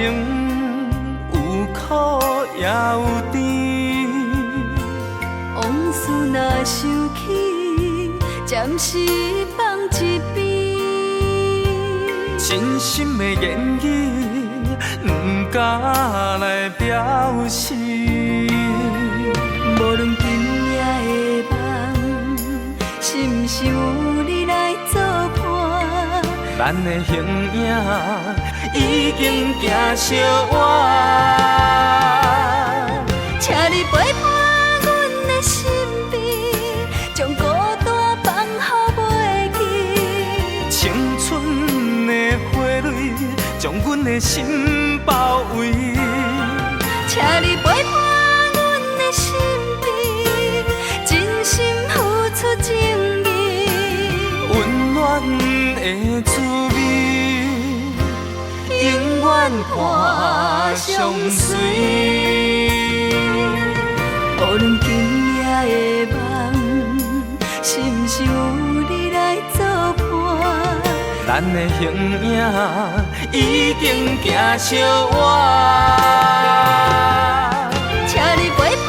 有苦也有甜。往事若想起，暂时放一边。真心的言语，不敢来表示。无论今夜的梦，是毋是有你来作伴？咱的形影已经行相活。请你陪伴阮的身边，将孤单放予袂记。青春的花蕊，将阮的心包围。请你陪伴阮的身边，真心付出情意，温暖的滋味，永远伴相随。无论今夜的梦，是毋是有你来作伴？咱的形影已经行相活。请你陪伴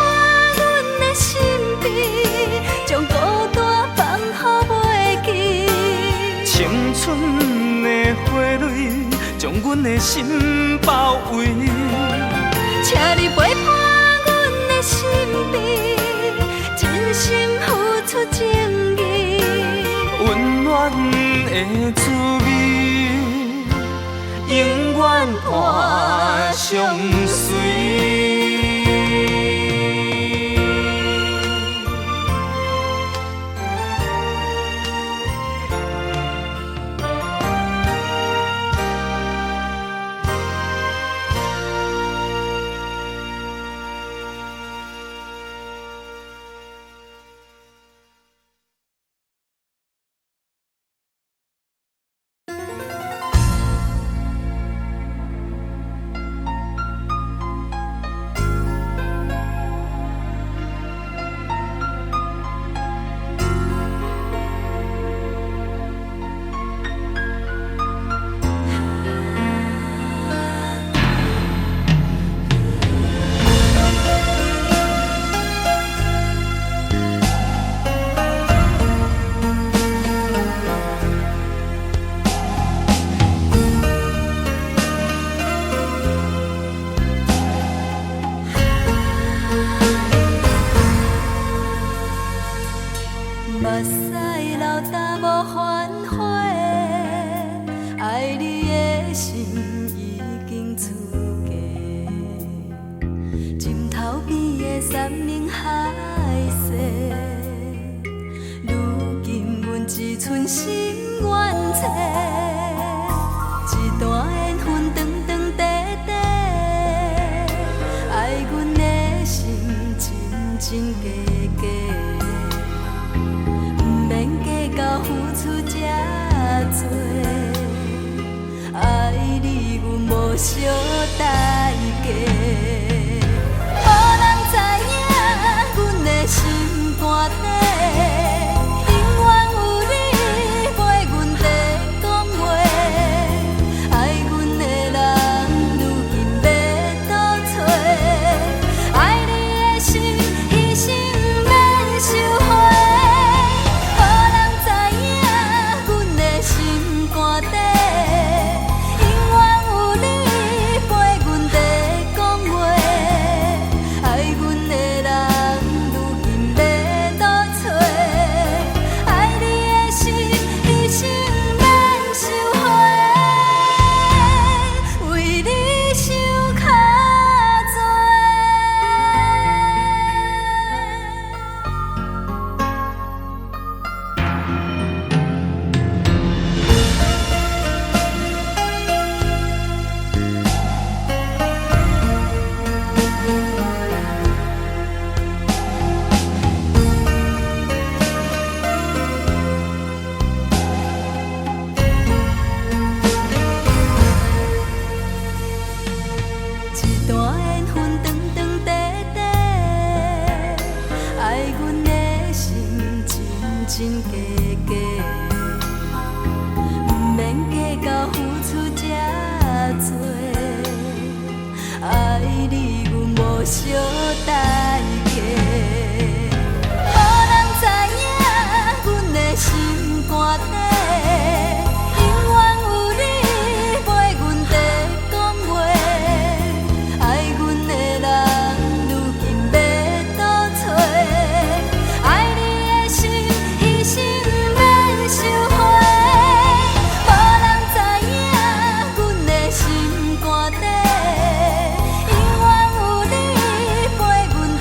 阮的身边，将孤单放予袂记。青春的花蕊，将阮的心包围。请你陪伴阮的身边，真心付出情意，温暖的的滋味，永遠伴相隨。目屎流干無反悔，愛你的心已經出家。枕頭邊的山盟海誓，如今阮只賰心願找。這段緣分長長短短，愛阮的心真真假假。毋免計較付出這濟，愛你阮無惜代價。予人知影阮的心肝底，永遠有你陪阮在講話。愛阮的人如今欲倒揣，愛你的心犧牲毋免收回。予人知影阮的心肝底，永遠有你陪阮在講話。愛阮的人如今欲倒揣，愛你的心犧牲毋免收回，為你受較濟。這段緣分長長短短，愛阮的心真真假假，毋免計較付出這濟，愛你阮無惜代價。予人知影阮的心肝底，永遠有你陪阮在講話。愛阮的人如今欲倒揣，愛你的心犧牲毋免收回。予人知影阮的心肝底，永遠有你陪阮在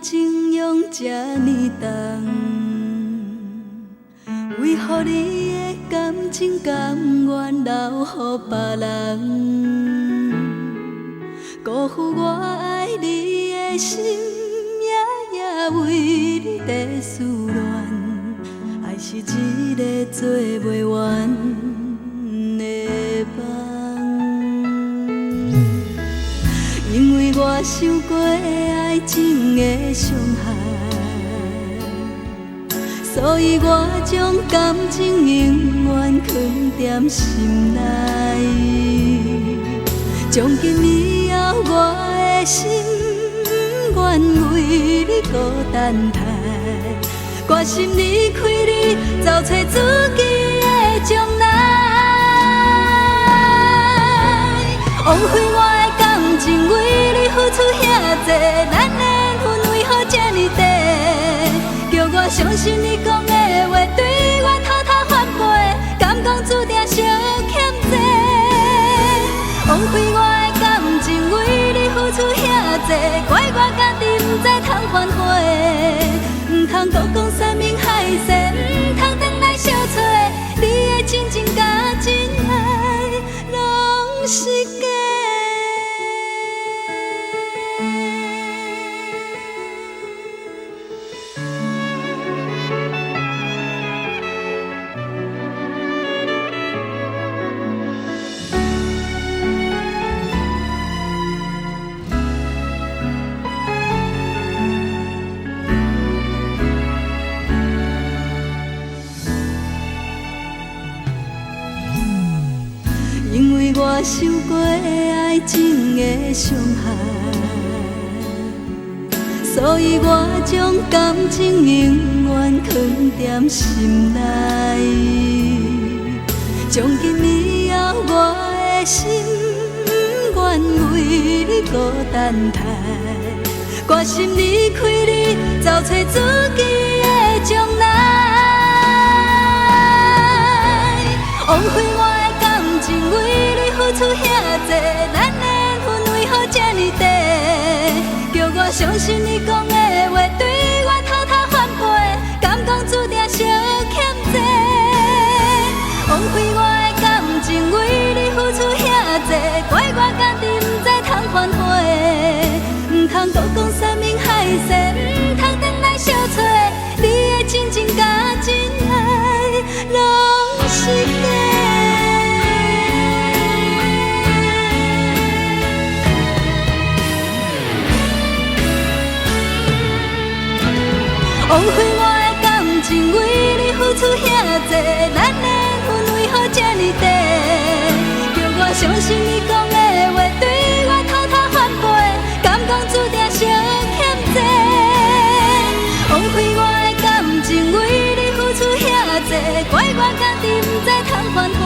情用這呢重？為何你的感情甘願留予別人？辜負我愛你的心，夜夜為你在思戀，愛是一个做袂完的夢。因為我受過愛情的傷害，所以我將感情永遠囥踮心內。從今以後，我的心不願為你閣等待，決心離開你，走揣自己的將來。枉費我的感情為你付出遐濟，咱的緣分為何這呢短？叫我相信你講的話，對我偷偷反背，敢講注定相欠債。枉費我的感情為你付出遐濟，怪我家己毋知通反悔，毋通閣講山盟海誓，毋通轉來相揣，你的真情佮真愛攏是假。因為我受過愛情的傷害，所以我將感情永遠囥踮心內。從今以後，我的心不願為你閣等待，決心離開你，走揣自己的將來。枉費我的感情為你付出遐濟，咱的緣分為何這呢短？叫我相信你講的話，對我偷偷反背，敢講注定相欠債。枉費我的感情為你付出遐濟，怪我家己毋知通反悔，毋通閣講山盟海誓，毋通轉來相揣，你的真情佮真愛攏是假。枉費我的感情為你付出遐濟，咱的緣分為何這呢短？叫我相信你講的話，對我偷偷反背，敢講注定相欠債。枉費我的感情為你付出遐濟，怪我家己毋知通反悔，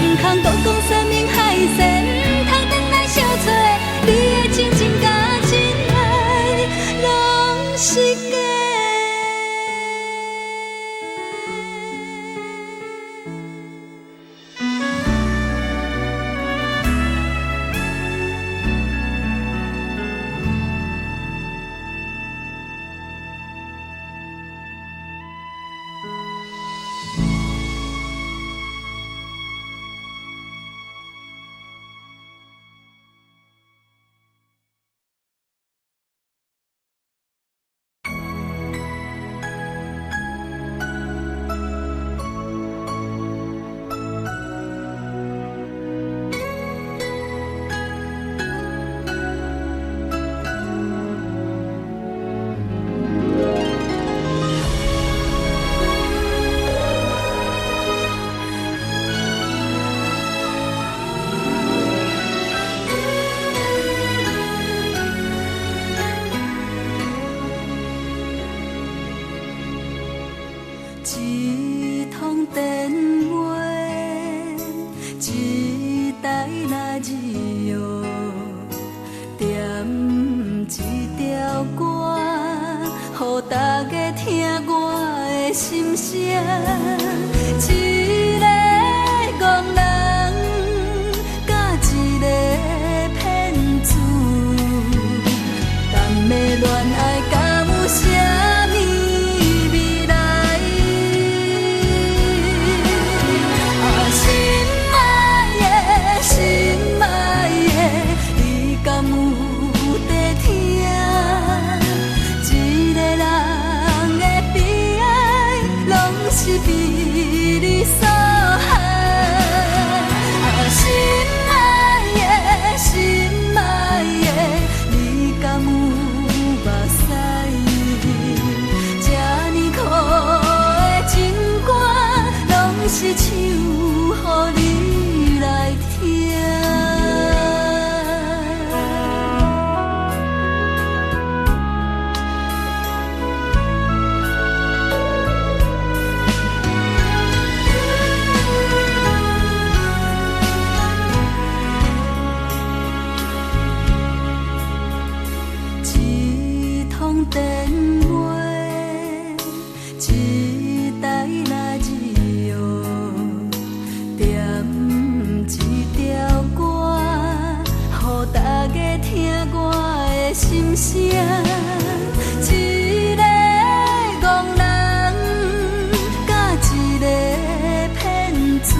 毋通閣講山盟海誓，毋通轉來相揣，你的真情佮真愛攏是假。一通電話，一台垃圾哦，點一條歌，予大家聽我的心聲。一个戇人，佮一个騙子，谈的戀愛。你所害。啊，心愛的，心愛的，你敢有目屎？這呢苦的情歌，攏是唱予你來聽。一通電話，一台垃圾哦，點一條歌，予大家聽我的心聲。一个戇人，佮一个騙子，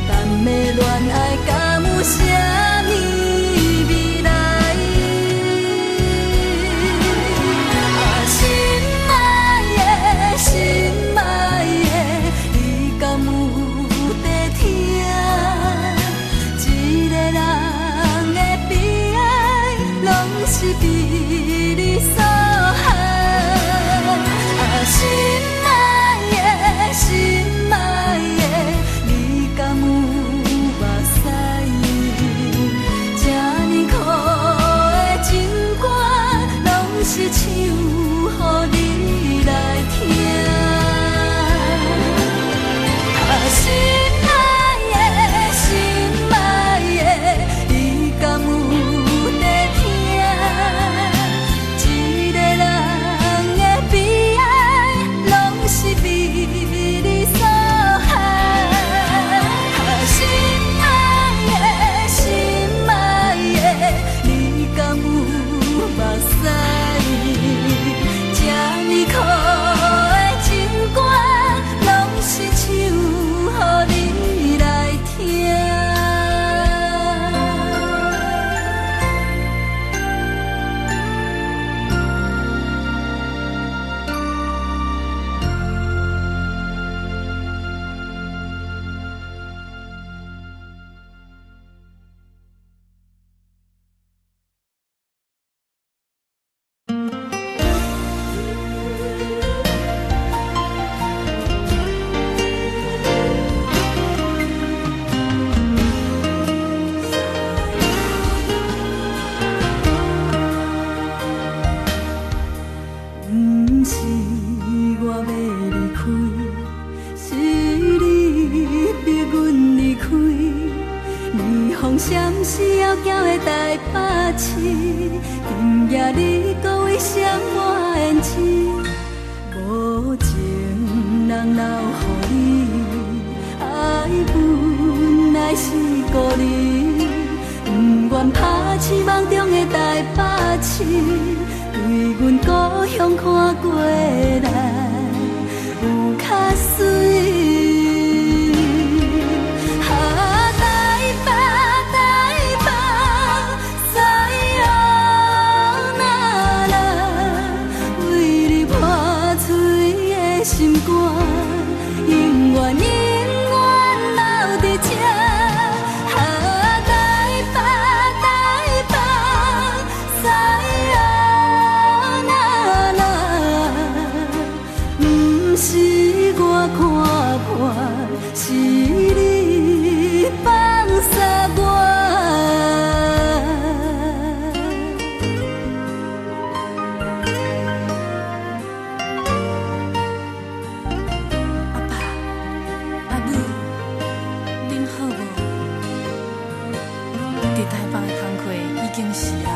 談的戀愛敢有啥物未來？啊，心愛的，心愛的，你敢有在聽？一個人的悲哀，攏是被你所害。啊，心愛的，心愛的，你敢有目屎？這呢苦的情歌，攏是唱予你來聽。啊，心愛的，心愛的，你敢有在聽？一個人的悲哀，攏是被你所害。啊，心愛的，心愛的，你敢有目屎？這呢苦的情歌，攏是唱予你來聽。毋是我欲離開，是你逼阮離開。霓虹閃烁窈窕的台北市，今夜你閣為啥我緣痴？無情人留予你，愛本來是孤兒，不願拋棄夢中的台北市。對阮故鄉看過來，有較媠。啊，台北，台北，さよなら，為你破碎的心肝，永遠永遠留佇這。啊，台北，台北，さよなら，毋是我看破，是你放捨我。阿爸、阿母，恁好無？佇台北的工課已經是啊。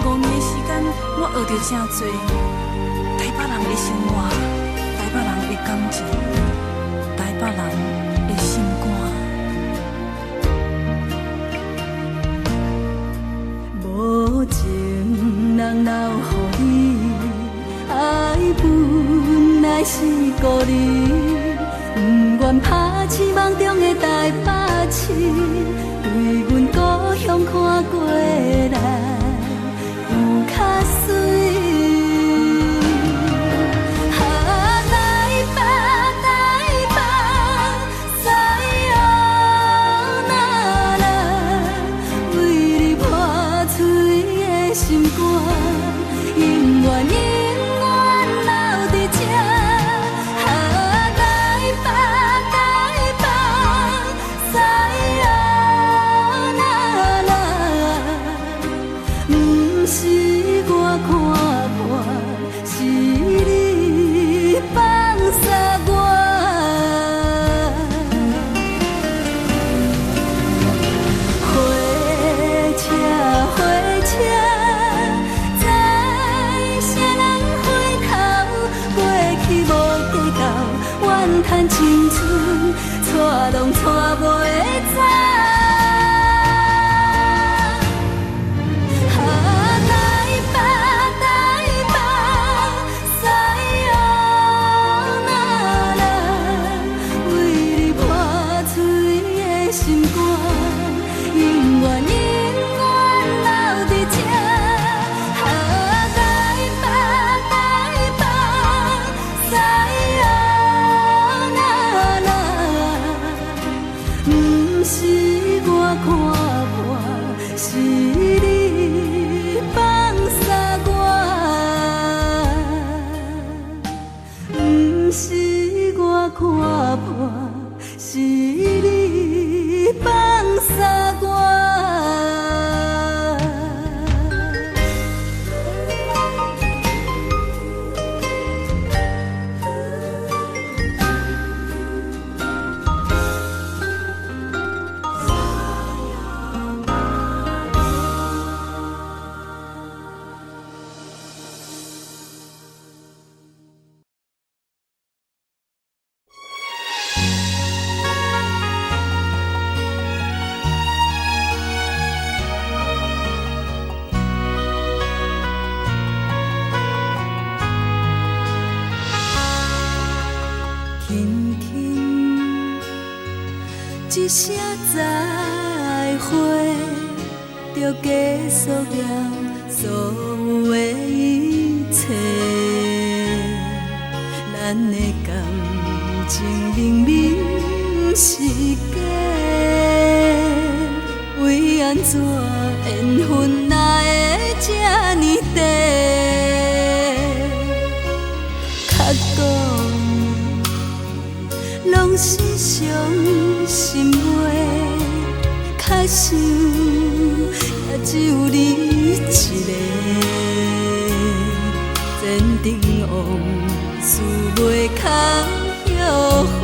5年的時間，我學著誠濟台北人的生活，台北人的感情，台北人的心肝。無情人留予你，愛本來是孤兒，不願拋棄夢中的台北市，對阮故鄉看過來有較媠。趁青春，带拢带袂走。啊，台北，台北，さよなら，為你破碎的心肝，永遠永遠留佇這。啊，台北，台北，さよなら，毋是我看破，是你放捒我。毋是我看破，是你放捒我。輕輕一聲再會，就結束了所有的一切。咱的感情明明是假，為按怎緣分來會這呢短？較講攏是傷心話，較想也只有你一个。前尘往事袂通後悔，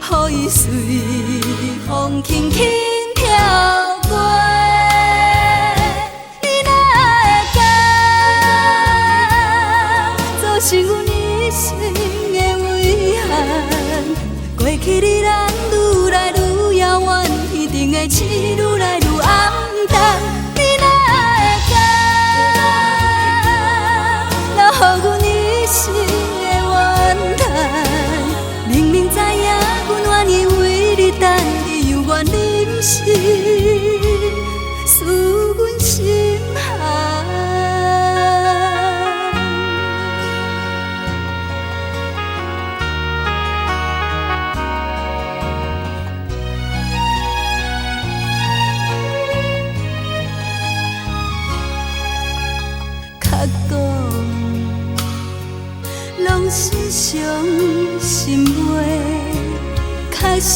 予伊隨風輕輕飄過。你若會甘，造成阮一生的遺憾。過去的咱愈來愈遙遠，天頂的星愈來愈暗淡。你若會甘，留予阮一生的怨嘆。明明知影阮願意為你等，你猶原忍心使阮心寒。較講攏是傷心話，較想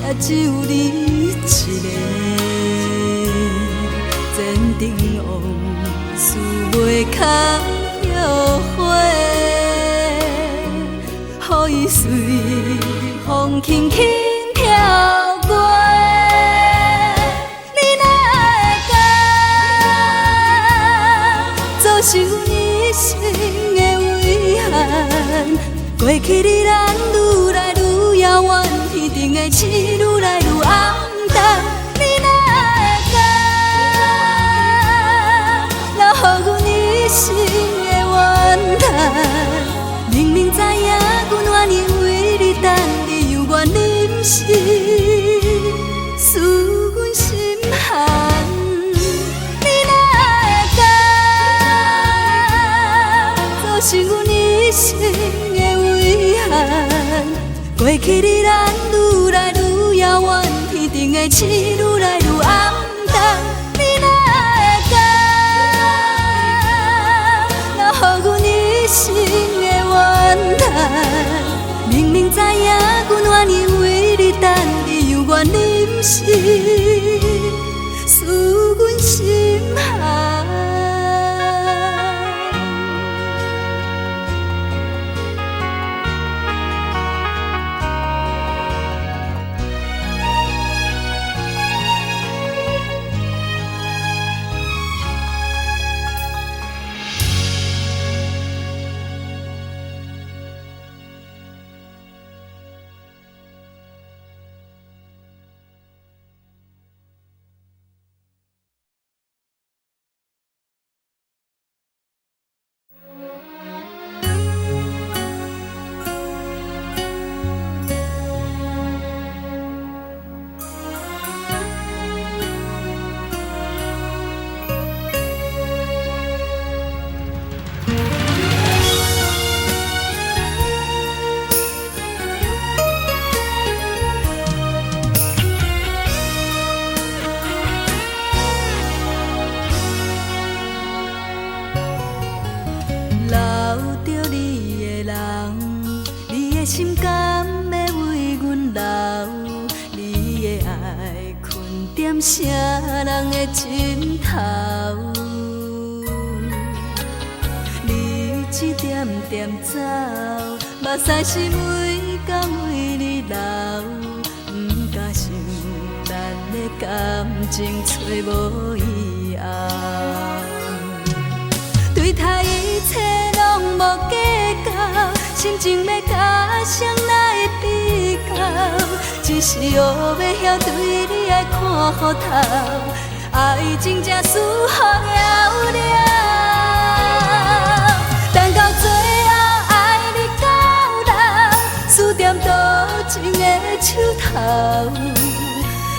也只有你一個。前塵往事袂通後悔，予伊隨風輕輕飄過。你若會甘，造成阮一生的遺憾。過去的咱愈來愈遙遠，天頂的星愈來愈暗淡。你若會甘，留予阮一生的怨嘆。明明知影阮願意為你等，你猶原忍心使阮心寒。你若會甘，造成阮一生的遺憾。過去的咱愈來愈遙遠，天頂的星愈來愈暗淡。你若會甘，留予阮一生的怨嘆。明明知影阮願意為你等，你猶原忍心使阮心寒。著你的人，你的心甘會為阮留？你的愛睏踮啥人的枕頭？你一點點走，目屎是每工為你流，毋敢想咱的感情找無以後。對待一切攏無計較，心情欲佮誰來比較？只是學欲曉對你愛看予透，愛情才舒服了了。等到最後愛你到老，思念多情的手頭，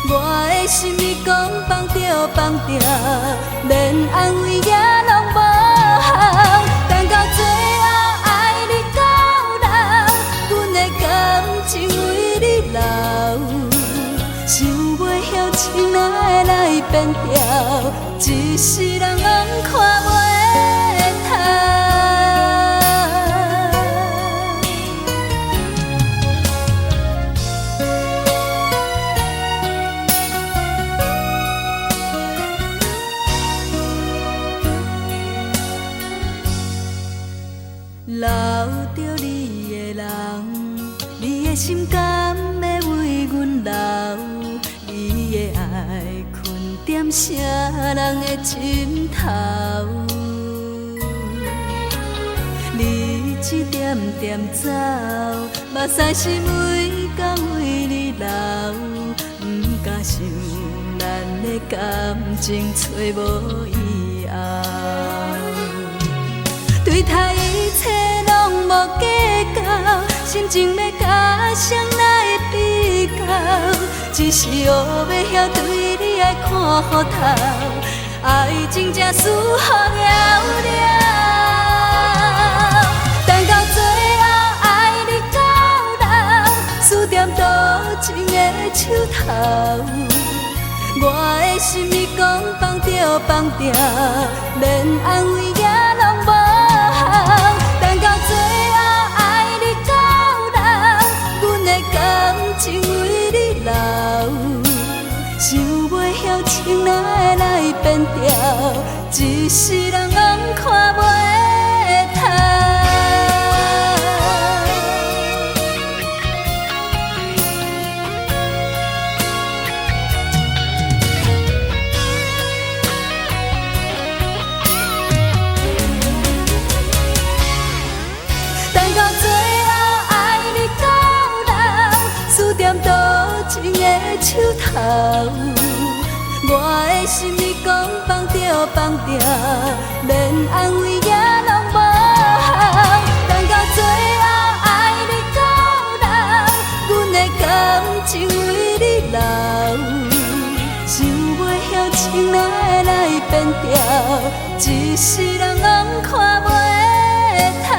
我的心伊講放著放著，連安慰也攏無效。等到最後愛你到老，阮的感情為你留，想袂曉怎会來變調，一世人枉看袂透。留著你的人，你的心甘會為阮留？你的愛睏踮啥人的枕頭？你一點點走，目屎是每工為你流，毋敢想咱的感情找無以後。對待一切攏無計較，心情欲佮誰來比較？只是學欲曉對你愛看予透，愛情才舒服了了。等到最後愛你到老，思念多情的手頭，我的心伊講放著放著，連安慰也攏無效。等到最後愛你到老，阮的感情為你留，想袂曉怎会來變調，一世人枉看袂透。等到最後愛你到老，思念多情的手頭，我的心伊講放著放著，連安慰也攏無效。等到最後愛你到老，阮的感情為你留，想袂曉怎会來變調，一世人枉看袂透。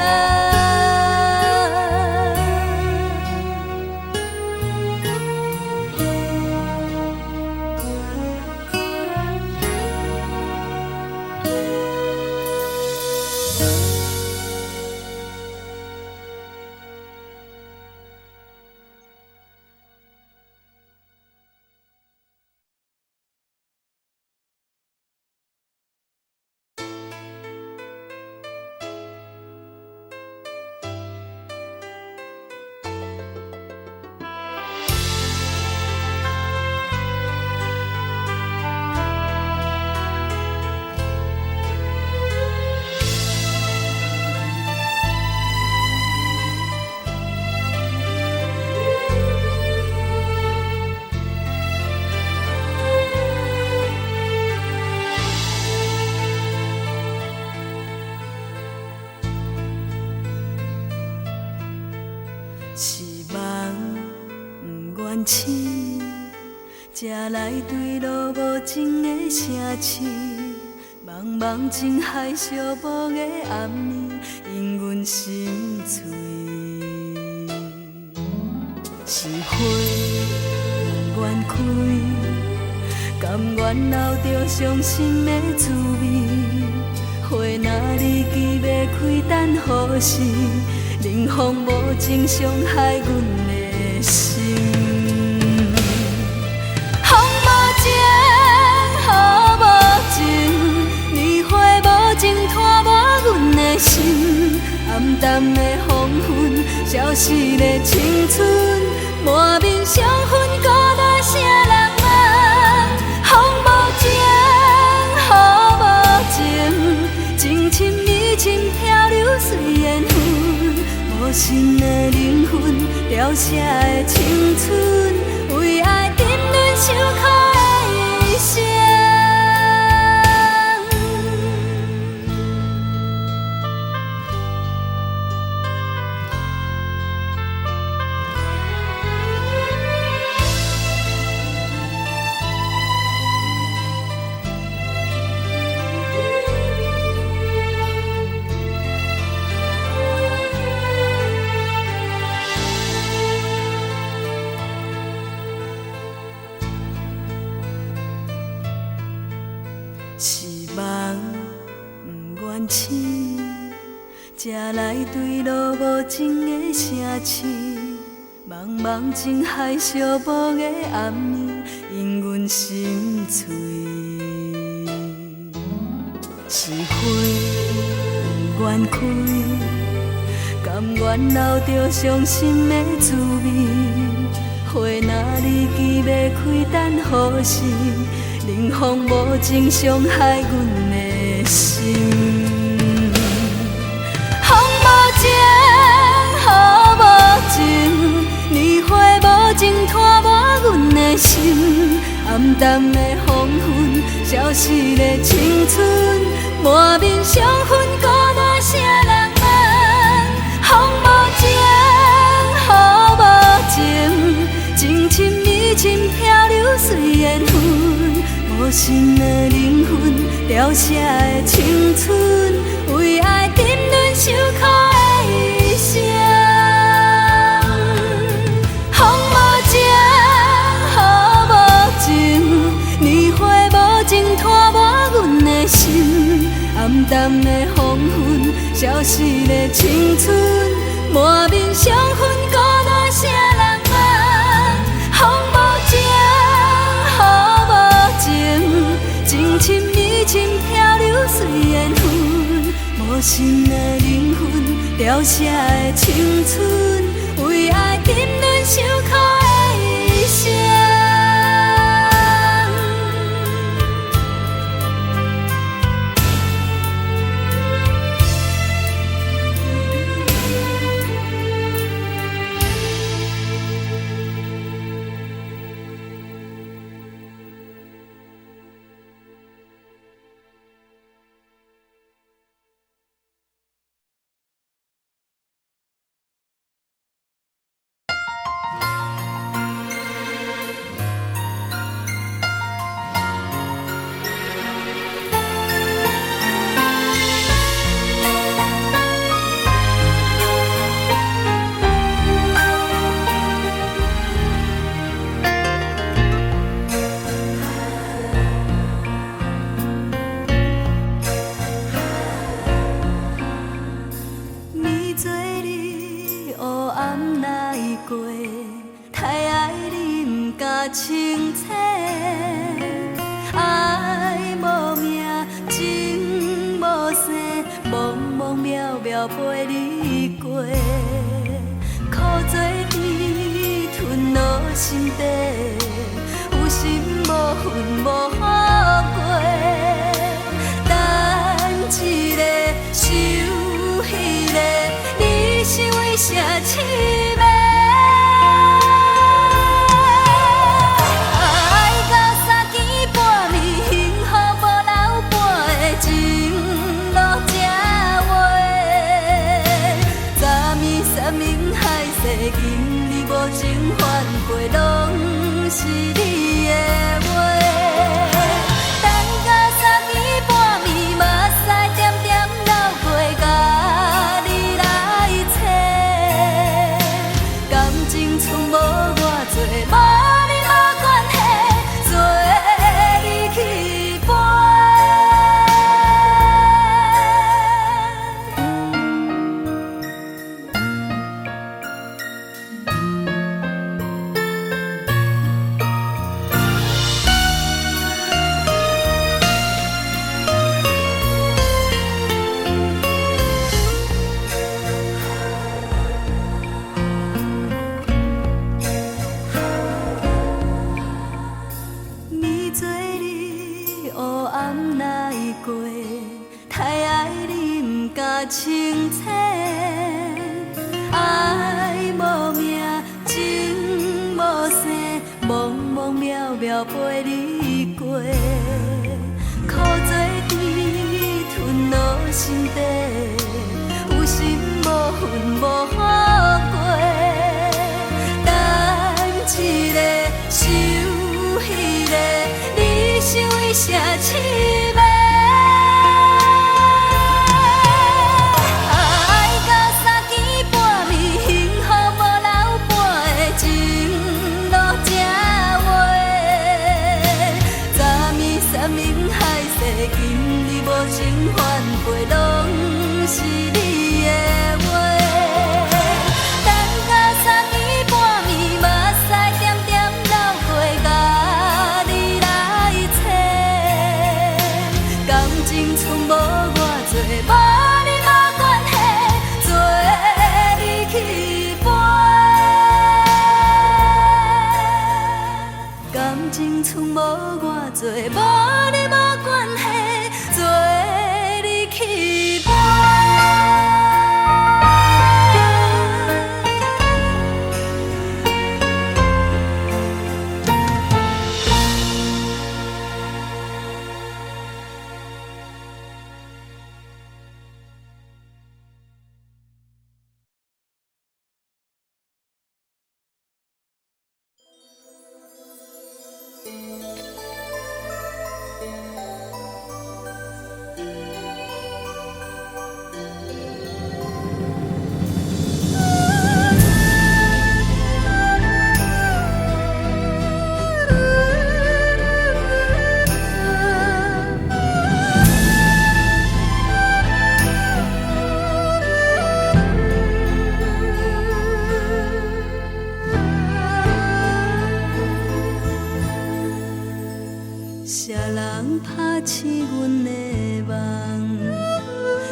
是梦不愿醒，才来坠落无情的城市。茫茫情海寂寞的暗暝，引阮心醉。是花不愿开，甘愿留著伤心的滋味。花若离奇欲袂开，等何时？冷风无情伤害阮的心。风无情，雨无情，年花无情，拖磨阮的心。暗淡的黄昏，消失的青春，满面伤痕，孤单谁人问？风无情，雨无情，情深意深，漂流随缘分。无心的灵魂，凋谢的青春，为爱沉沦受苦的一生。是梦不愿醒，才来坠落无情的城市。茫茫情海，寂寞的暗暝，引阮心碎。是花不愿开，甘愿留著伤心的滋味。花若离枝欲开，等何时？冷风无情伤害阮的心。风无情，雨无情，年花无情，拖磨阮的心。暗淡的黄昏，消失的青春，满面伤痕，孤单谁人问？风无情，雨无情，情深意深，漂流随缘分。无心的灵魂，凋谢的青春，为爱沉沦受苦的一生。风无情，雨无情，年花无情，拖磨阮的心。暗淡的黄昏，消失的青春，满面伤痕，孤单谁人问？风无情，雨无情，情深意深，漂流随缘分。无心的灵魂，凋谢的青春，为爱沉沦受苦的一生。清醒，爱无名，情无声，茫茫渺渺陪你过，苦做甜吞落心底，有心无魂无好过，等一个想彼个，你是为啥痴迷？拢是你的话，等到三更半暝，目屎点点流过，共你来找。清醒。愛無名，情無姓，茫茫渺渺陪你過，苦做甜吞落心底，有心無份無好過。等一个，想彼个，你是為啥痴迷？愛到三更半暝，幸福無留伴的情路這話。昨暝山盟海誓，今日無情反背，攏是你的話。等到三更半暝，目屎點點流過，共你來找。感情剩無偌濟，無你無關係，做你去飛。感情剩無偌濟，無你無關係，做你去飛。啥人拍醒阮的夢？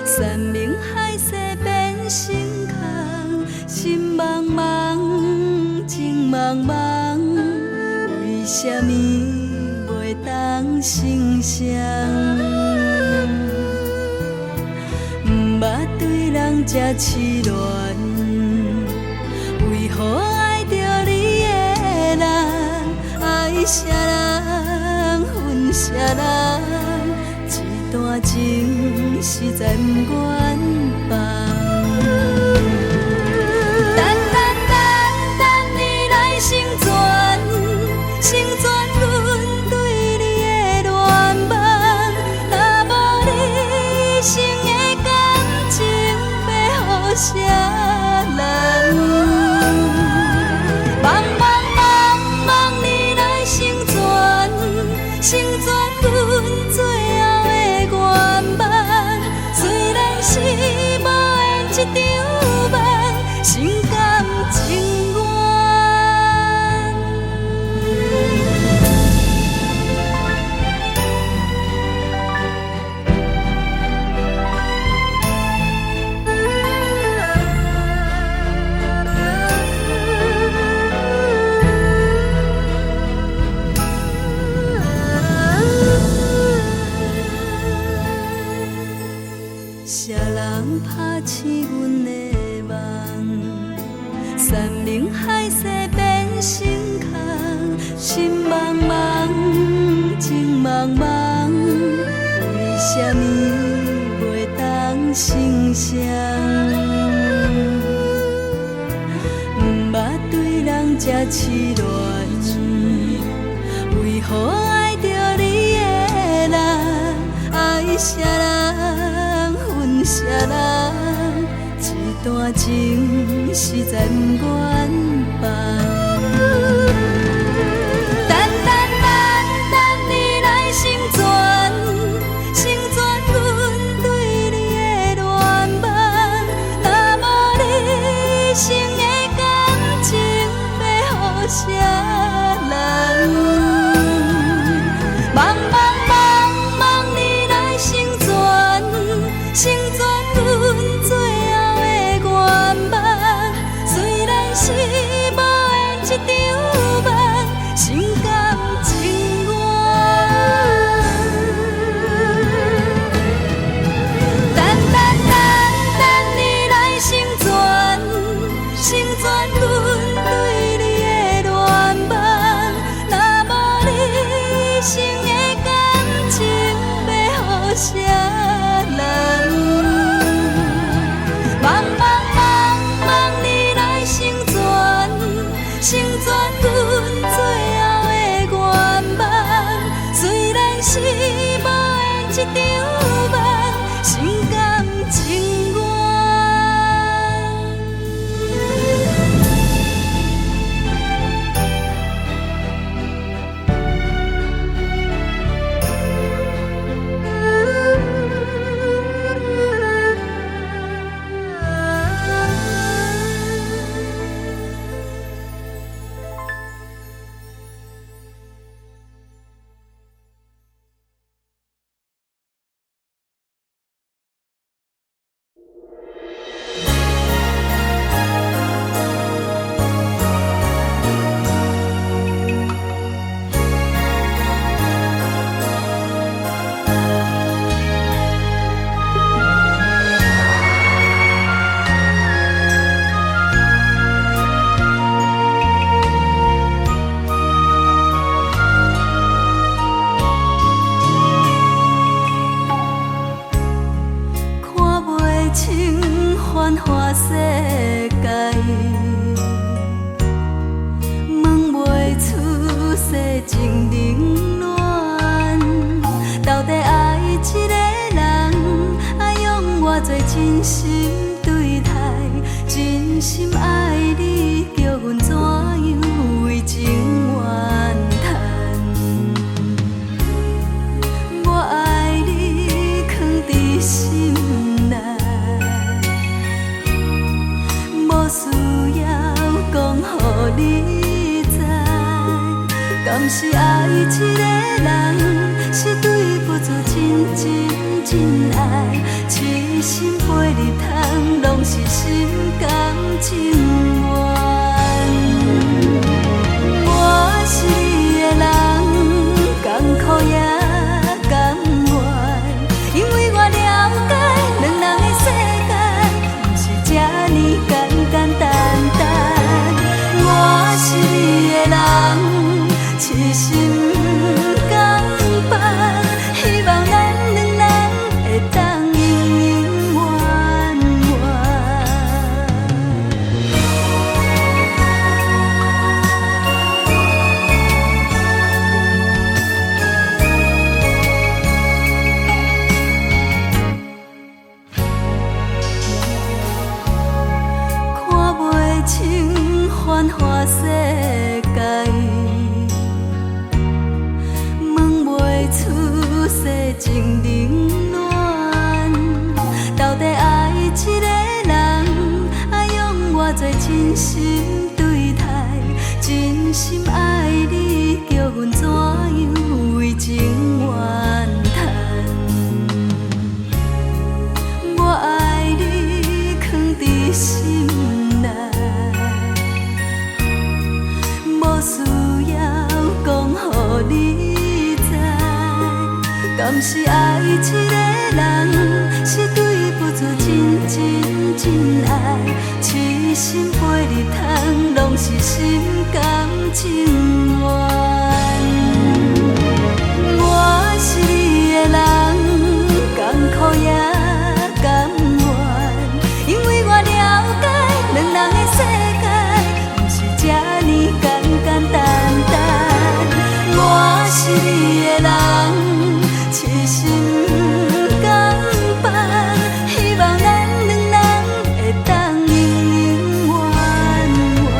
山盟海誓變成空，心茫茫，情茫茫，為啥物袂當成雙？毋捌對人這痴戀，為何愛著你的人？愛啥人，恨啥人？這段情實在毋願放。等等等等你來成全，成全阮對你的願望。若無你一生的感情，欲予啥人？望望望望你來成全，成全阮最後的願望。雖然是無緣一場夢，心甘情願。啥人拍醒阮的夢？山盟海誓變成空，心茫茫，情茫茫，為啥物袂當成雙？毋捌對人這痴戀，為何愛著你的人？愛啥人，恨啥人？這段情實在毋願放。等等等等你來成全，成全阮對你的願望。若無你一生的感情，欲予啥人？望望望望你來成全，成全阮最後的願望。雖然是無緣一清繁華世界，問袂出世情冷暖，到底愛一个人，愛用偌濟真心對待，真心愛你，叫阮怎樣為情怨嘆？我愛你，囥佇心內，無需要講予你知。敢是愛一个人，是對不住真真真愛，痴心飛入窗，攏是心甘情願。我是你的人，艱苦也甘願，因為我了解兩人的世界，毋是這呢簡簡單單。我是你的人，痴心不甘放，希望咱兩人會當永永遠遠。看袂清繁華世界，問袂出世情冷暖，到底愛一個人，愛用偌濟真心對待，真心愛你，叫阮怎樣為情怨嘆？我愛你，囥佇心內，無需要講予你知。敢是愛一個人，是對不住真真真愛，痴心飛入窗，攏是心甘情願。我是你的人，艱苦也甘願，因為我了解兩人的世界，毋是這呢簡簡單單。我是你的人，痴心不甘放，希望咱兩人會當永永遠遠。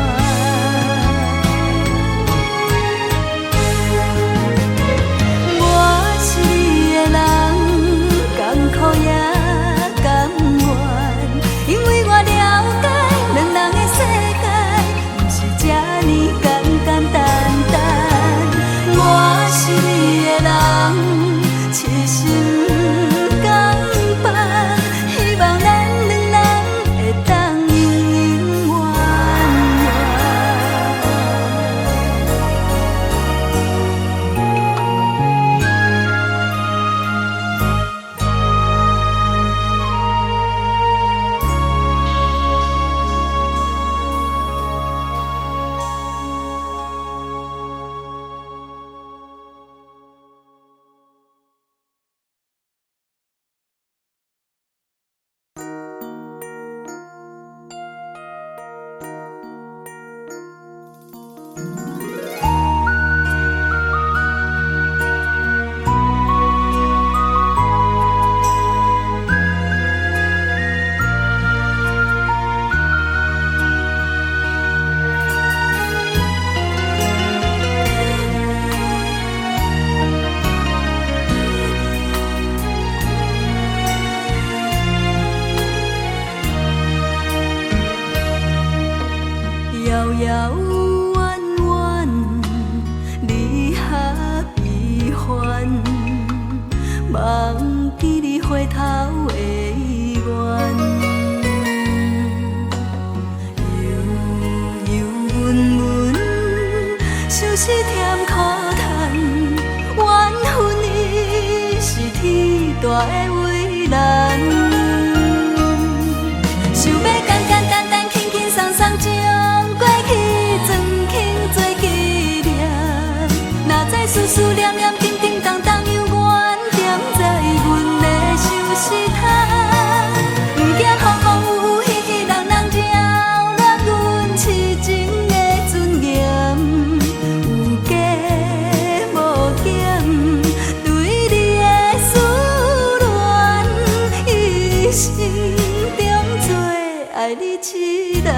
愛你一人。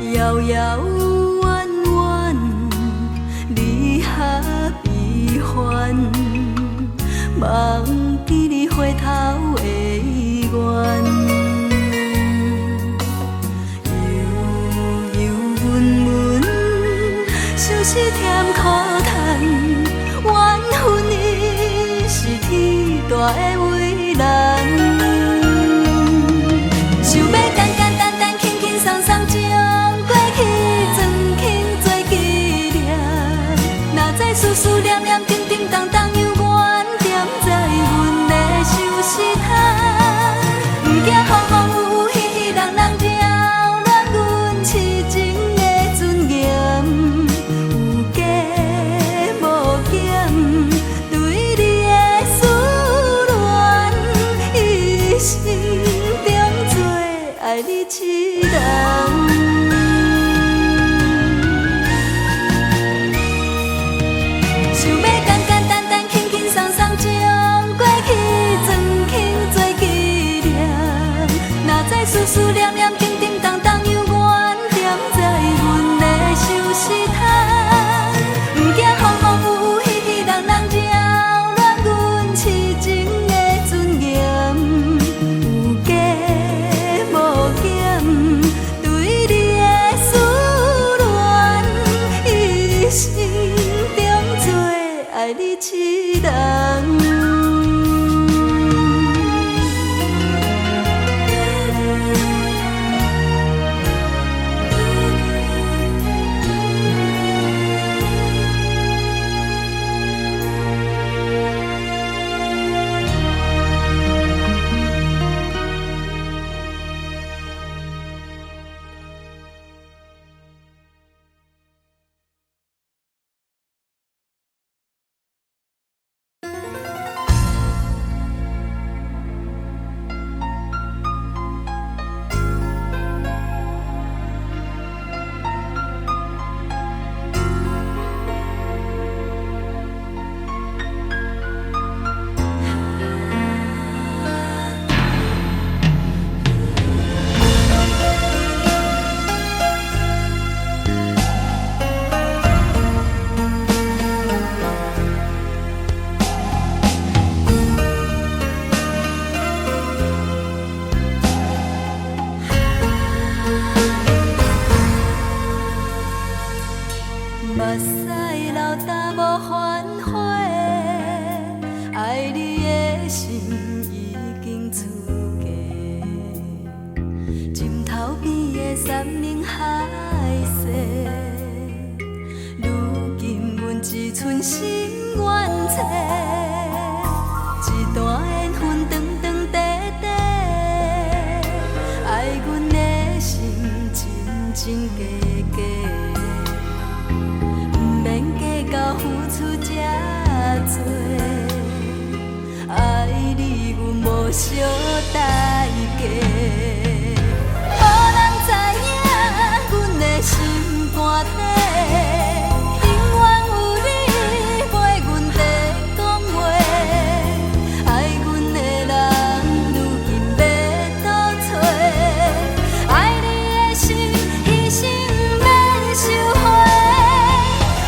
遙遙遠遠，離合悲歡，夢見你回頭的願。悠悠悶悶，相思甜苦嘆，緣分伊是天大的為難。想欲簡簡單單、輕輕鬆鬆將過去裝輕做紀念，哪知思思念念、叮叮當當，猶原踮在阮的相思窗。毋驚風風雨雨、稀稀人人擾亂阮痴情的尊嚴，有加無減，對你的思戀，一生中最愛你一人。想欲簡簡單單、輕輕鬆鬆將過去裝輕做紀念，哪知思思念念、叮叮當當，猶原踮在阮的相思窗。毋驚風風雨雨、稀稀人人擾亂阮痴情的尊嚴，有加無減，對你的思戀，一生中最愛你一人。目屎流干無反悔，愛你的心已經出家。枕頭邊的山盟海誓，如今阮一寸心願揣。一段緣分長長短短，愛阮的心真真假假。毋免計較付出這多，愛你阮無惜代價。予人知影阮的心肝底，永遠有你陪阮在講話。愛阮的人如今欲倒揣，愛你的心犧牲毋免收回。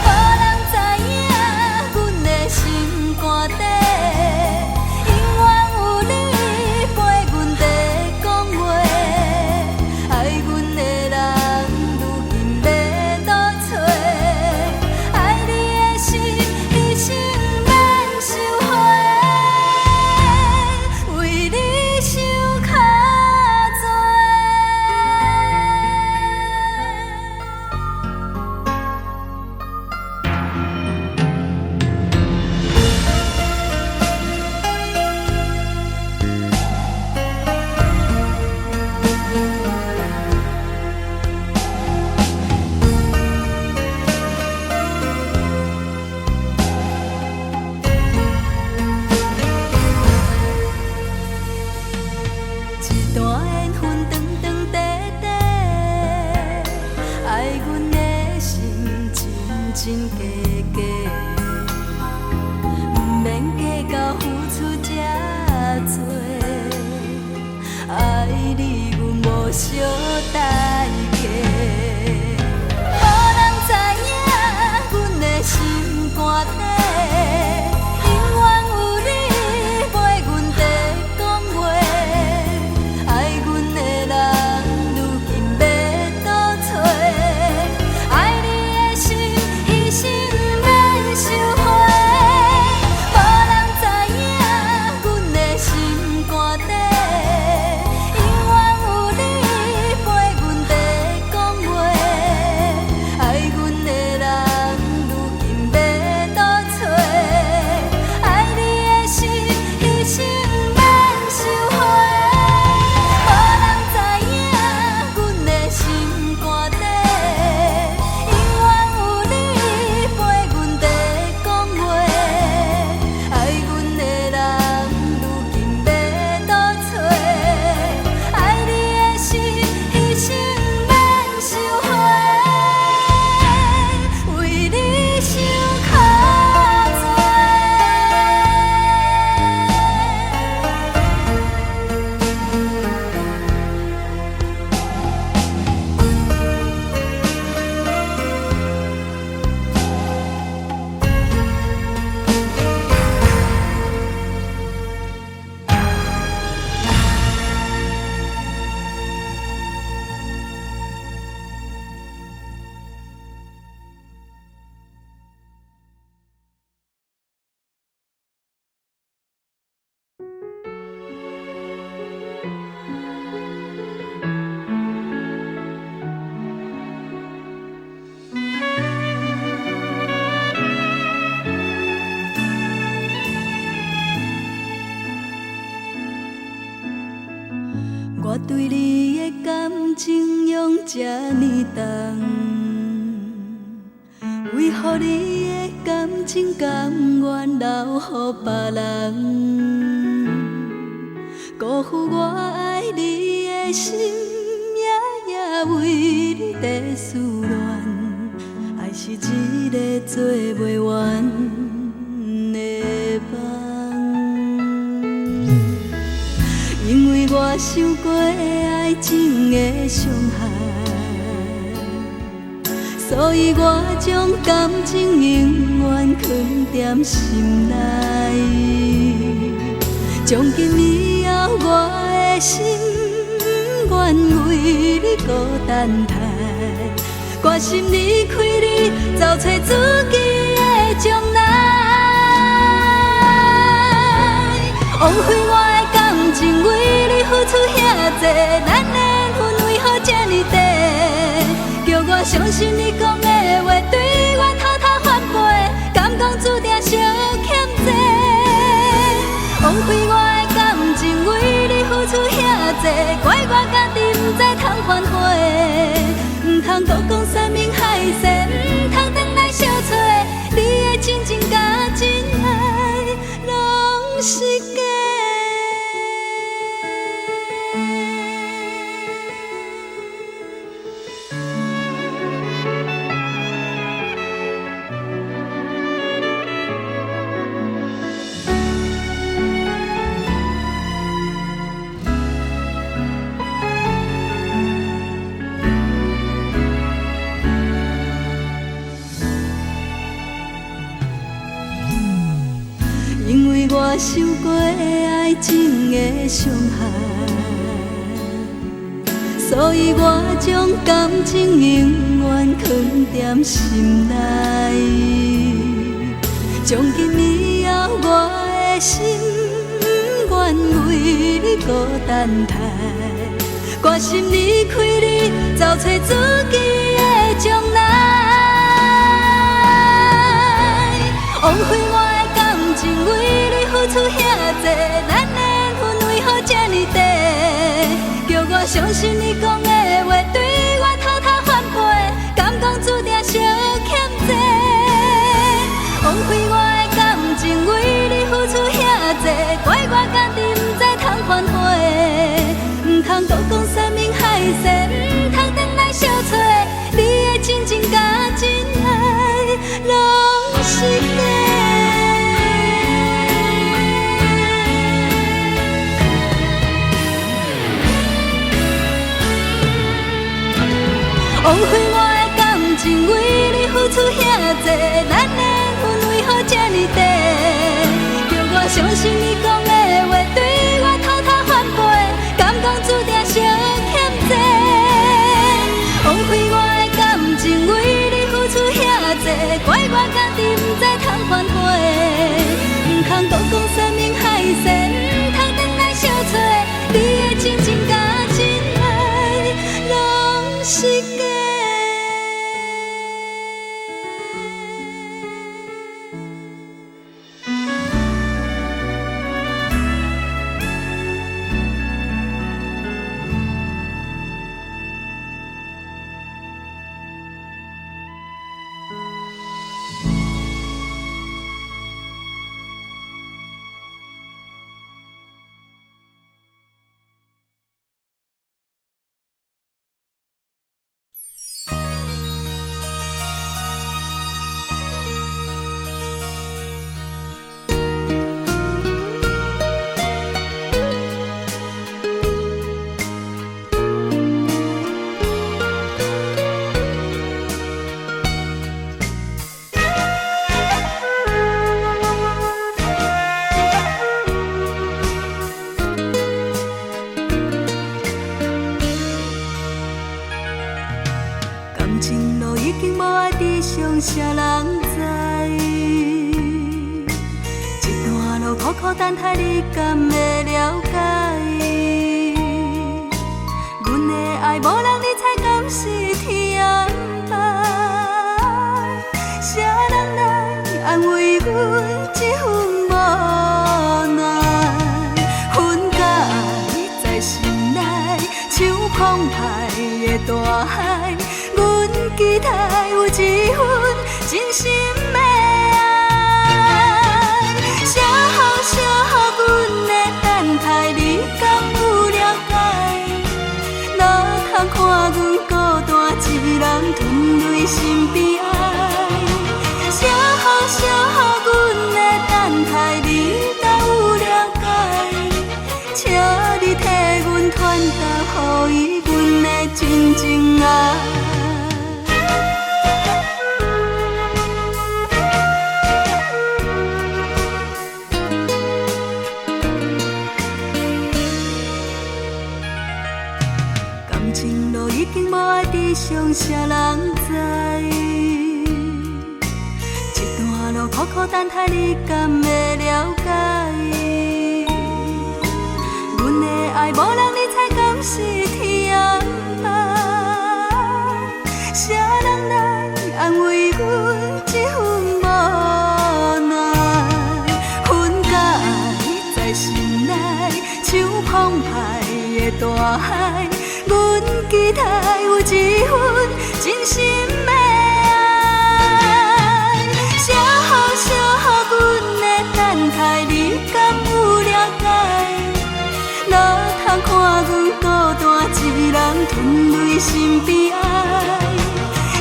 予人知影阮的心肝底，永遠有你陪阮在講話。愛阮的人如今欲倒揣，愛你的心犧牲毋免收回，為你受較濟。一段緣分分長長短短，愛阮的心真真假假，毋免計較付出這濟，愛你阮無惜代價。予人知影阮的心肝底，永遠有你陪阮在講話。愛阮的人如今欲倒揣，愛你的心犧牲毋免收回。無人知影阮的心肝底，永遠有你陪阮在講話。愛阮的人如今欲倒揣，愛你的心犧牲毋免收回。無人知影阮的心肝底，永遠有你陪阮在講話。愛阮的人如今欲倒揣，愛你的心犧牲毋免收回，為你受較濟。我對你的感情用這呢重，為何你的感情甘願留予別人？辜負我愛你的心，夜夜為你在思戀，愛是一个做袂完的夢。因為我受過愛情的傷害，所以我將感情永遠藏踮心內。從今以後，我的心不願為你閣等待，決心離開你，走揣自己的將來。枉費我的感情為你付出遐濟，咱的緣分為何這呢短？叫我相信你講的話，對我偷偷反背，敢講注定相欠債。枉費我的感情為你付出遐濟，怪我家己毋知通反悔，毋通閣講山盟海誓，毋通轉來相揣，你的真情佮真愛攏是假。因為我受過愛情的傷害，所以我將感情永遠藏踮心內。從今以後，我的心不願為你閣等待，決心離開你，走揣自己的將來。枉費我的感情為你付出遐濟，咱的緣分為何這呢短？叫我相信你講的話，對我偷偷反背，敢講注定相欠債。枉費我的感情為你付出遐濟，怪我家己毋知通反悔，毋通閣講山枉費我的感情為你付出遐濟，咱的緣分為何這呢短？叫我相信你講的話，對我偷偷反背，敢講注定相欠債。枉費我的感情為你付出遐濟，怪我家己毋知通反悔。毋通閣講山盟海誓，毋通轉來相揣，你的真情佮真愛攏是假。感情路已經無愛佇上啥人知，這段路苦苦等待你敢會了解？阮的愛無人理睬，敢是天安排？啥人來安慰阮這份無奈？分解在心內，像澎湃的大海。阮期待有一份真心的愛，啥予啥予阮的等待，你敢有了解？哪通看阮孤單一人吞淚心悲哀？啥予啥予阮的等待，你若有了解？請你替阮傳達予伊阮的真情愛。感情路已經無愛佇上啥人知，這段路苦苦等待你敢會了解？阮的愛無人理睬，敢是天安排？啥人來安慰阮這份無奈？分解在心內，像澎湃的大海。阮期待有一份真心的愛，啥予啥予阮的等待，你敢有了解？哪通看阮孤單一人吞淚心悲哀？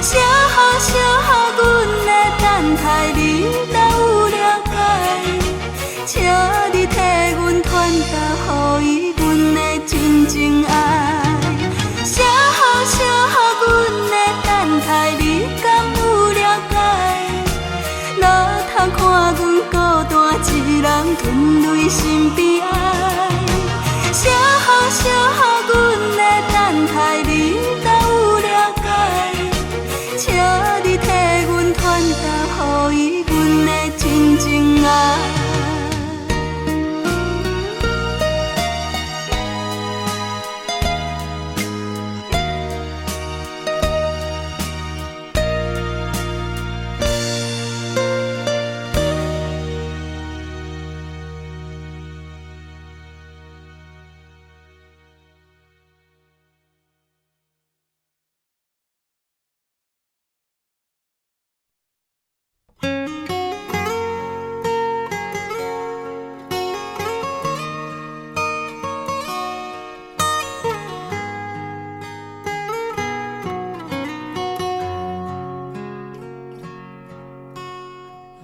啥予啥予阮的等待，你若有了解？請你替阮傳達予伊阮的真情愛。啥予啥予阮的等待，你敢有了解？哪通看阮孤單一人吞淚心悲哀？啥予啥予阮的等待，你若有了解？請你替阮傳達予伊阮的真情愛。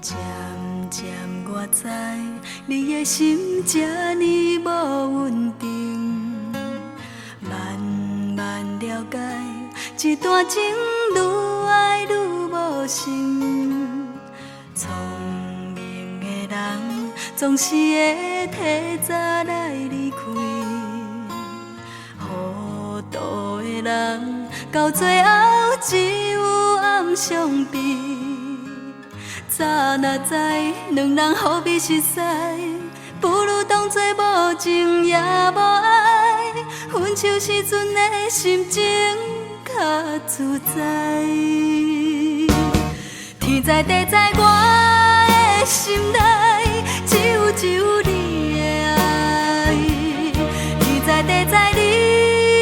漸漸我知你的心這呢無穩定，慢慢了解，這段情愈愛愈無心。聰明的人總是會提早來離開，糊塗的人到最後只有暗傷悲。早若知兩人何必熟似，不如當作無情也無愛。分手時陣的心情較自在。天知地知，我的心內只有你的愛。天知地知，你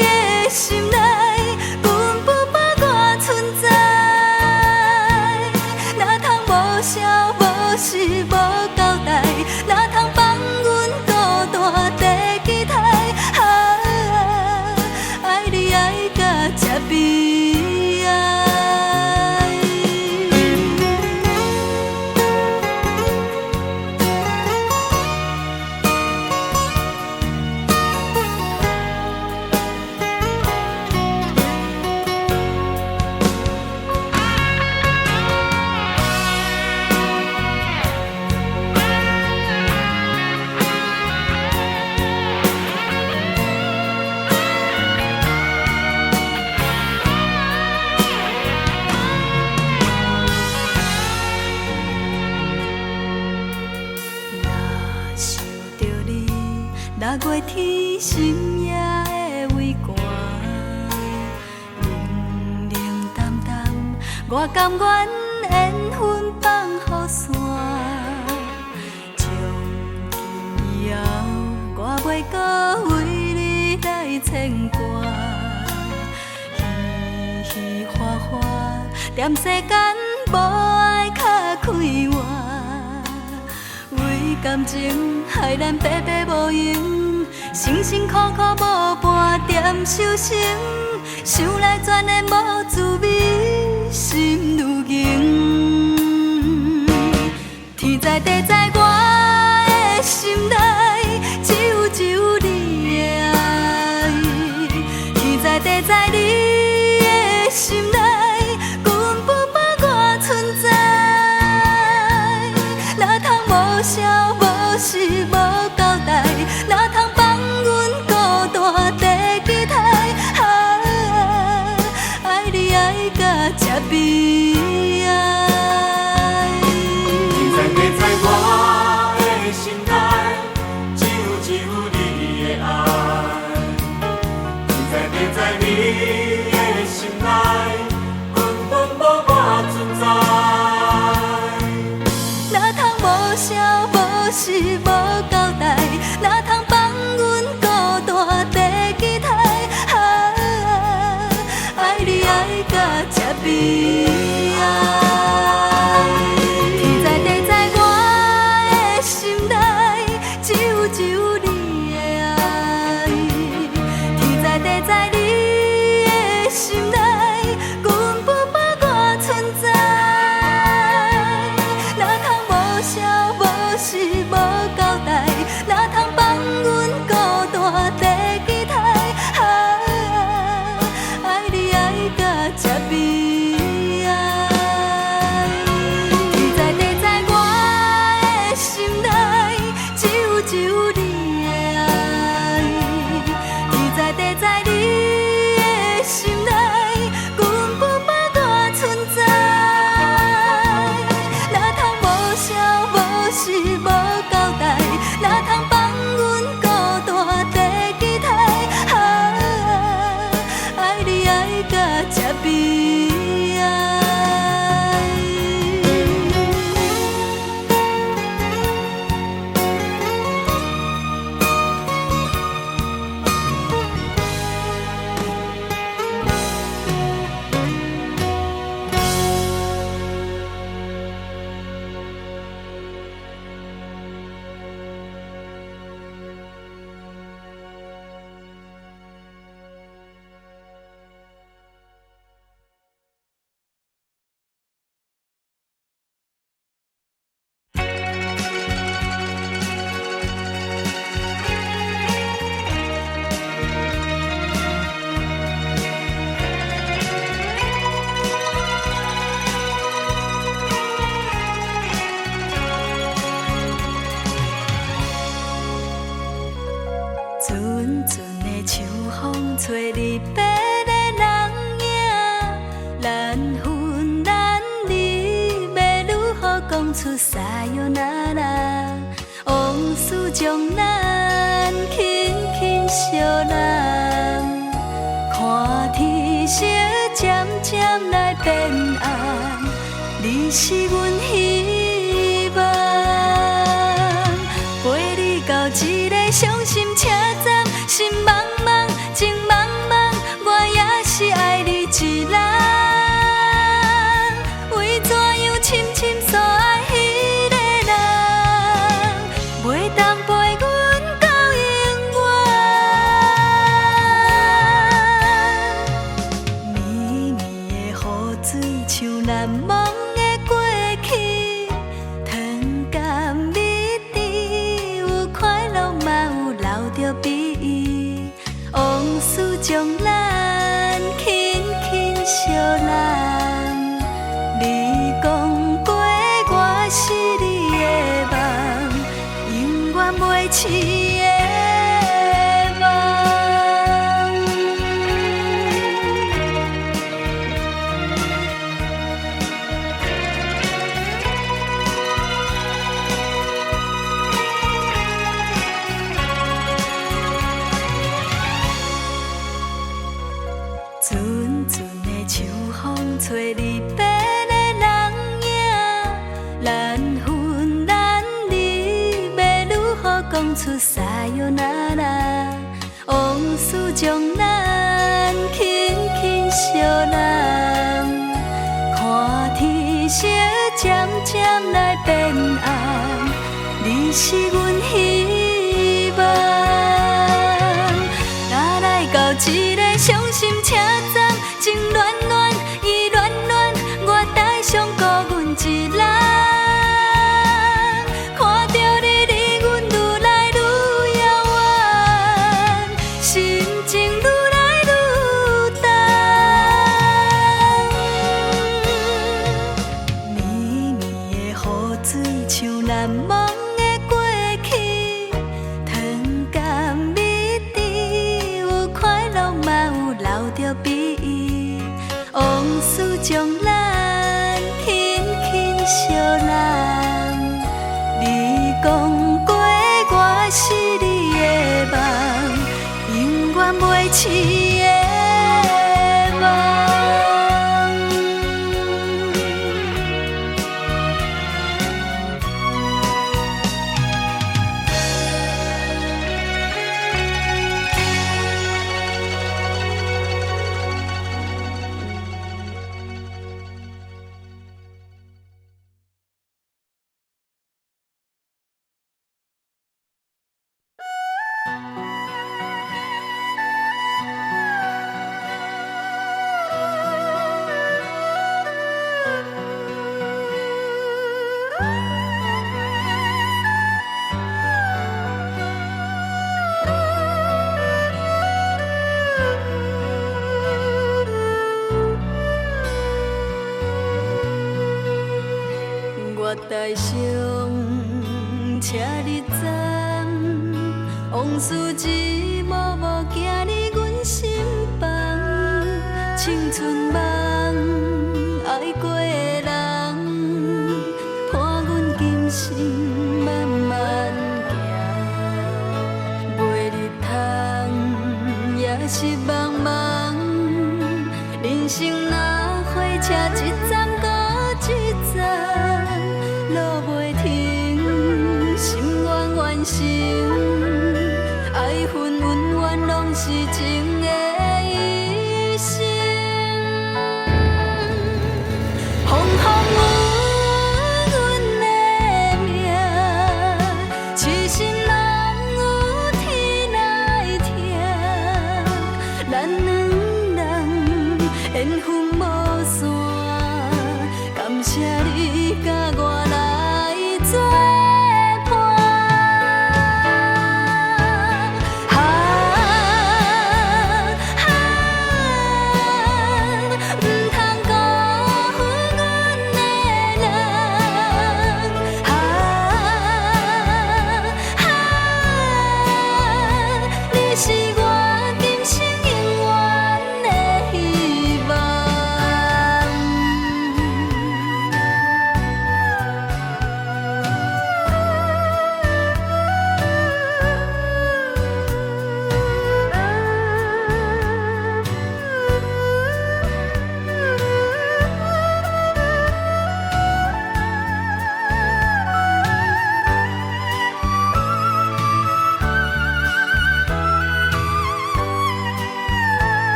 的心內根本無我存在。哪通無聲無息無交代，哪通放阮孤單在期待？啊，愛你愛甲這悲哀。若想著你，六月天深夜的微寒，冷冷淡淡，我甘願緣分放予散。從今以後，我袂閣為你來牽掛，嘻嘻哈哈，踮世間無愛較快活。為感情害咱白白無閒，辛辛苦苦無半點收成，想來全然無滋味，心愈硬。天知地知，我的心內只有你的愛。天知地知，你的心內根本無我存在。哪通無聲無息無交代，哪通放阮孤單在期待？啊，愛你愛甲這悲哀。天知地知，我的心內只有你的愛。天知地知，你的心內根本無我存在。哪通無聲無息無交代，哪通放阮孤單在期待？啊，愛你愛甲這悲哀。天知地知，我的心內只有你的愛。天知地知，你的風吹離別的人影，難分難離，欲如何講出さよなら？往事將咱輕輕相攬，看天色漸漸來變暗，你是阮希望。陪你到一个傷心車站，心茫茫，情茫茫，我也是愛你一人。為怎樣深深所愛彼个人，袂當陪阮到永遠？绵绵的雨水像難忘的過去，糖甘蜜甜，有快樂嘛有留著悲。往事將咱輕輕相攬，你講過我是你的夢，永遠袂醒的夢。陣陣的秋風吹離別的人影，難分難離，欲如何講出さよなら？往事將咱輕輕相攬，看天色漸漸來變暗，你是阮希望。若來到一个傷心車站，情戀戀，意戀戀，我帶上孤阮一人。看著你離阮愈來愈遙遠，心情愈來愈重。绵绵的雨水像難忘的過去，糖甘蜜甜，有快樂嘛有留著悲。往事將咱輕輕相攬，你講過我是你的夢，永遠袂醒的夢。月台上，車日站，往事一幕幕行入阮心房。青春夢，愛過的人，伴阮今生慢慢行。袂日通，也是茫茫，人生若火車一站閣一站，路袂停，心願完成，愛恨恩怨攏是情的一生。風風雨阮的命，痴心人有天來疼，咱兩人緣分無散，感謝你佮我來做伴。啊啊，毋通辜負阮的人。啊啊，你是我今生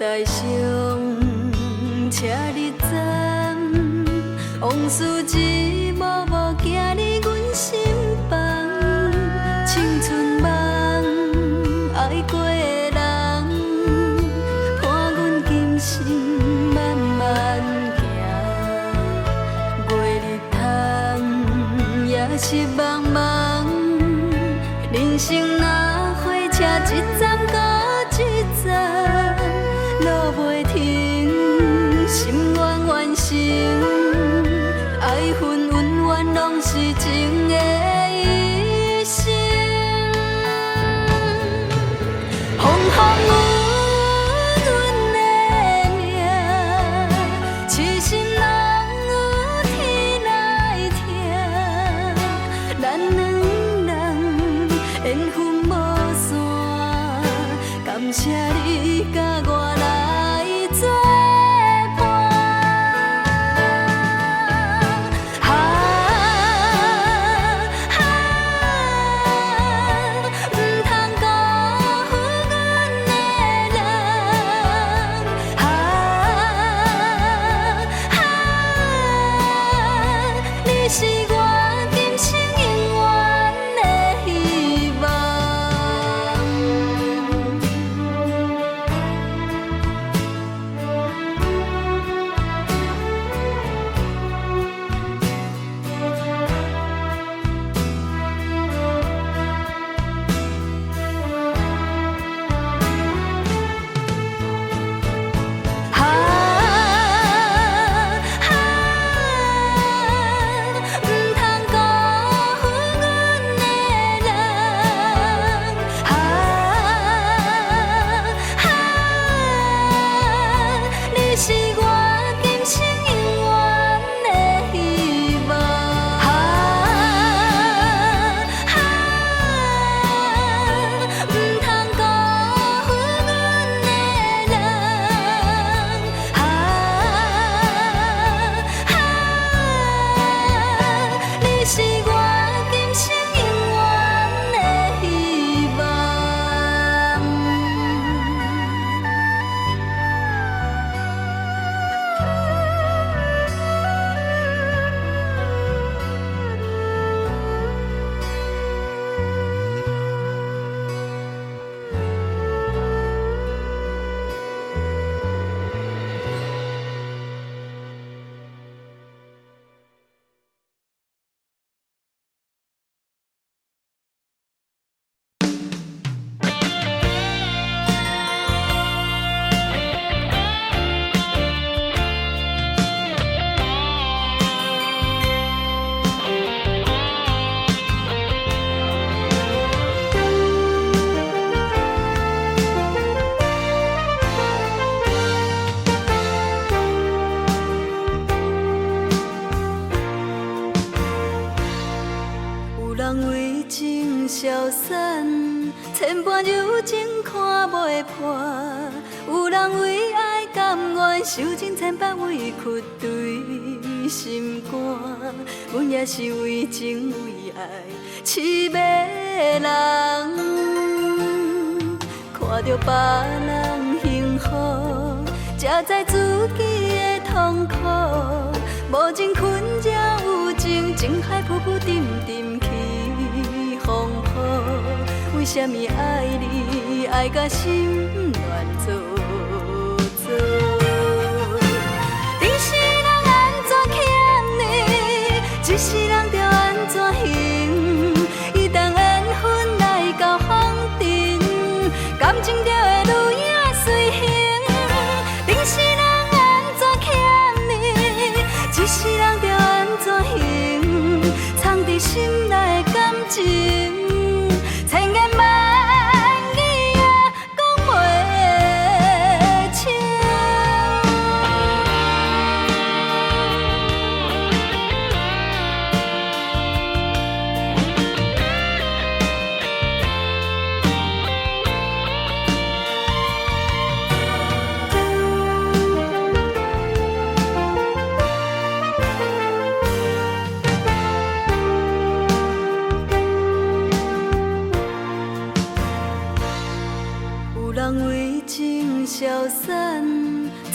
台上車日站，往事一幕幕行入阮心房。青春夢，愛過的人，伴阮今生慢慢行。月日窗也是茫茫，人生若火車一站閣一站，路袂停，心願完成，愛恨恩怨攏是情的一生。風風雨阮的命，痴心人有天來疼，咱兩人緣分無散，感謝你佮我來做伴。啊啊，毋通辜負阮的人。啊啊，你是我今生永遠的希望。啊啊，毋通辜負阮的人。啊啊，你是我今生永遠的希望。啊啊，毋通辜負阮的人。啊啊，你是我今生永遠的希望。有人為情消散，千般柔情看袂破；有人為愛甘願，受盡千百委屈對心肝。阮也是為情為愛痴迷人，看著別人幸福，才知自己的痛苦。無情困擾有情，情海浮浮沉沉起風波。為啥物愛你愛甲心亂糟糟？頂世人按怎欠你，這世人著按怎還。一旦緣分來到紅塵，感情就會如影隨形。頂世人按怎欠你，這世人著按怎還。藏佇心內的感情，千言萬語也講袂清。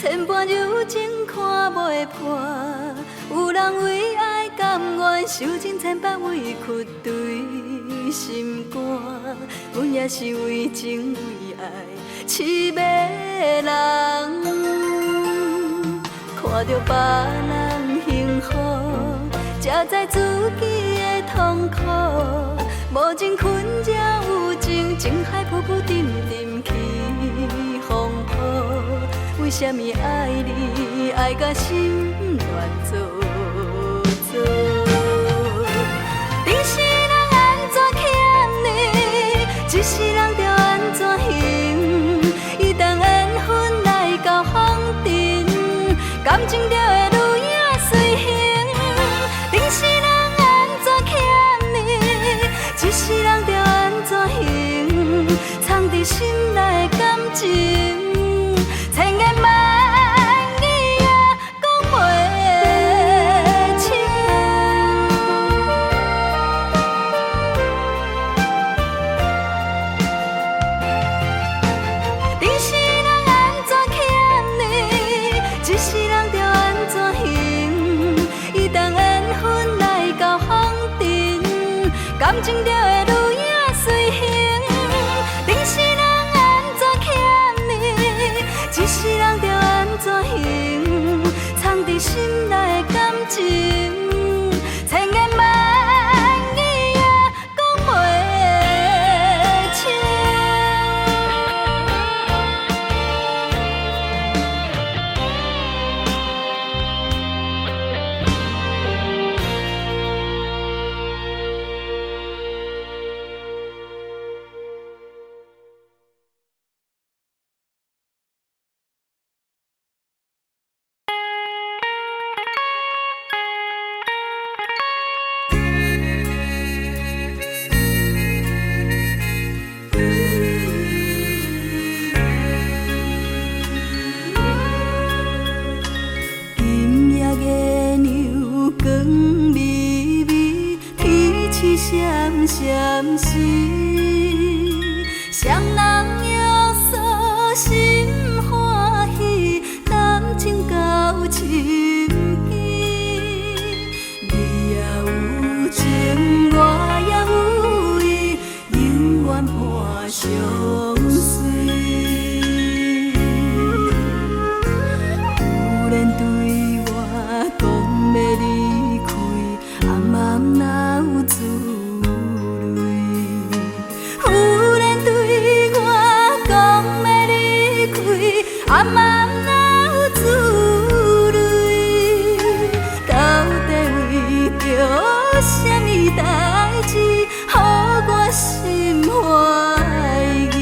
千般柔情看袂破。有人為愛甘願受盡千百委屈對心肝，阮也是為情為愛痴迷人。看著別人幸福，才知自己的痛苦。無情困才有情，情海浮浮沉沉起風波。為啥物愛你愛甲心亂糟糟？頂世人按怎欠你，這世人著按怎還？一旦緣分來到紅塵，感情就會如影隨形。頂世人按怎欠你，這世人著按怎還？藏佇心內的感情，千言萬語也講袂清。頂世人按怎欠你，這世人著按怎還？一旦緣分來到紅塵，感情就會如影隨形。頂世人按怎欠你，這世人著按怎還？藏佇心內的感情，千言萬語也講袂清。今夜月娘光微微，天星閃閃時，誰人有所心歡喜，談情到深更。你也有情，我也有意，永遠伴相隨。忽然對我講欲離開，暗暗流珠淚。忽然對我講欲離開，暗暗流珠淚。到底為著啥物代誌，予我心懷疑？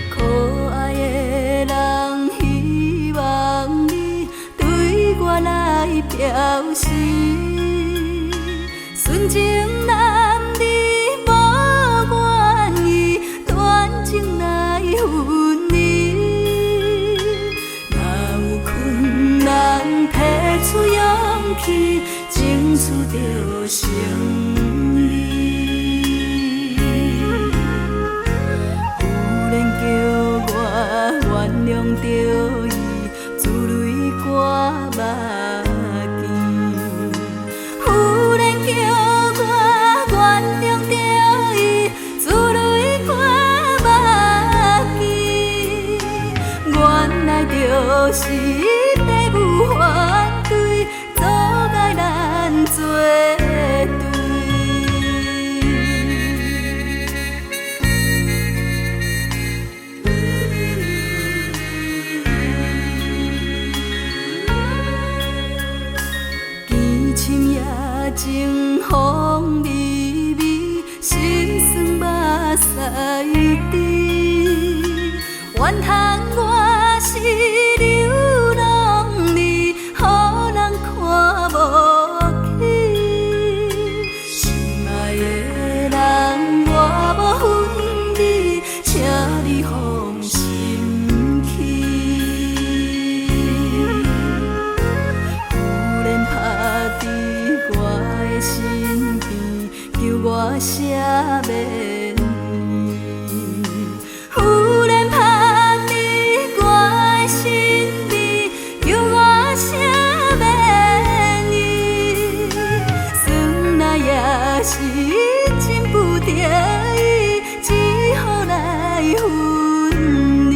可愛的人，希望你對我來表示，純情男兒無願意斷情來分離。若有困難，提出勇氣，爭取著勝利。忽然叫我原諒著伊，珠淚掛目墘。忽然叫我原諒著伊，珠淚掛目墘。原來就是父母反對，阻礙咱做對。見深夜情風微微，心酸目屎滴。怨嘆我是流浪兒，予人看無起。心愛的人，我無分離，請你放心去。赦免伊。忽然拍伫我的身边，求我赦免伊。算来也是真不得已，只好来分离。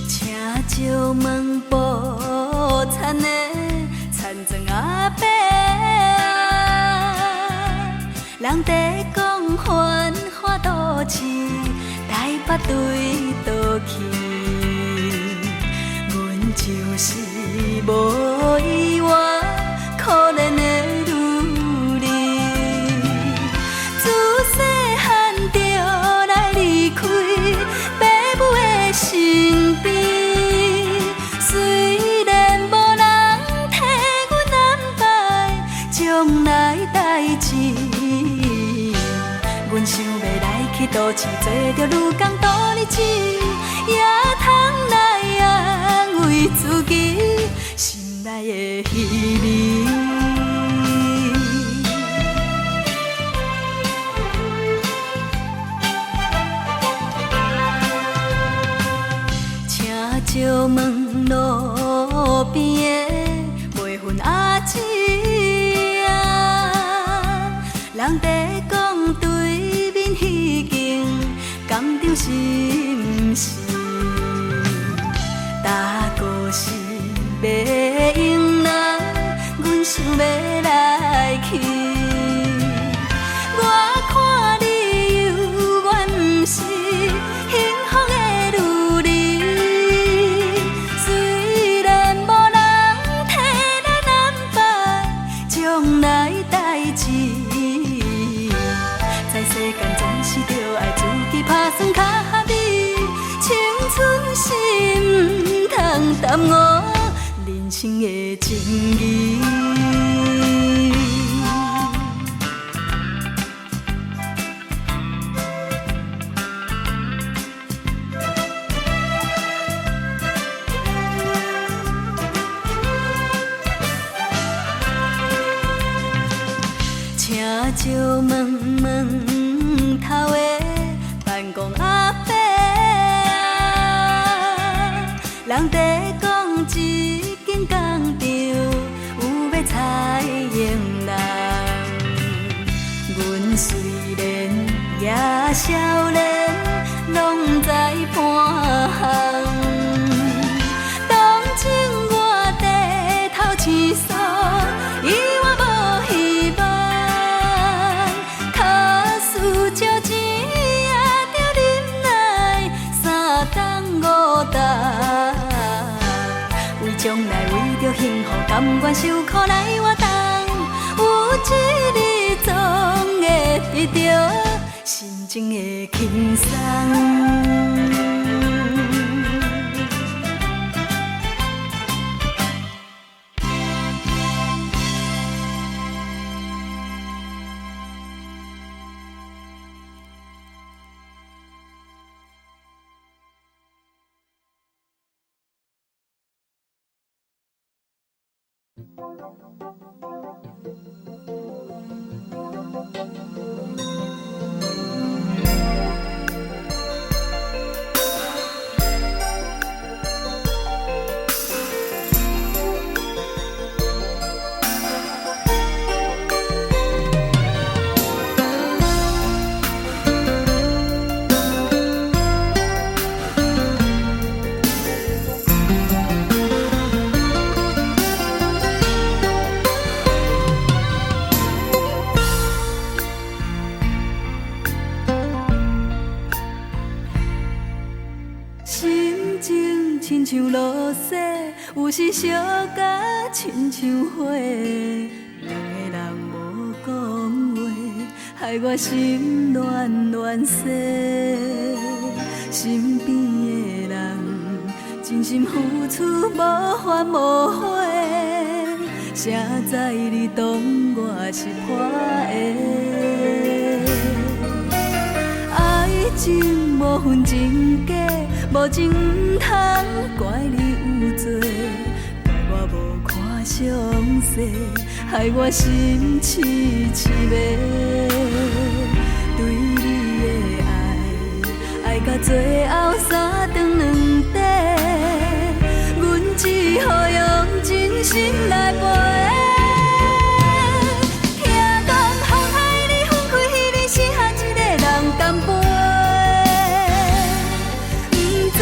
请石门布田的田庄阿伯啊，人伫讲繁华都市，台北对倒去，阮就是无意外，可怜的女儿，自细汉就来离开爸母的身边。虽然无人替阮安排将来代志，阮想欲来去都市，做著女工度日子，也通来安慰自己心内的稀微。请石门路边的卖粉阿姊啊，人伫讲对面彼间工厂是毋是？大哥是袂用人，阮想欲来去。我看你犹原毋是幸福的女儿，虽然无人替咱安排将来代志，在世间总是著爱自己拍算较合理，青春是毋通耽误人生的情义。请石门门头的办公阿伯啊，人伫讲这间工厂有欲采用人，阮虽然也少年，拢知半项。当初我低头思索，以我无希望，假使借钱也著忍耐三冬五冬，为将来为著幸福，甘愿受苦来活动，有一日总会得著心情的轻松。是燒甲親像火，兩个人無講話，害我心亂亂踅。身邊的人真心付出無怨無悔，誰知你當我是破的。愛情無分真假，無情毋通怪你有罪，怪我無看詳細，害我心痴痴迷。對你的愛，愛到最後三長兩短，阮只好用真心來陪。聽講風海你分開彼日是和一个人乾杯，不知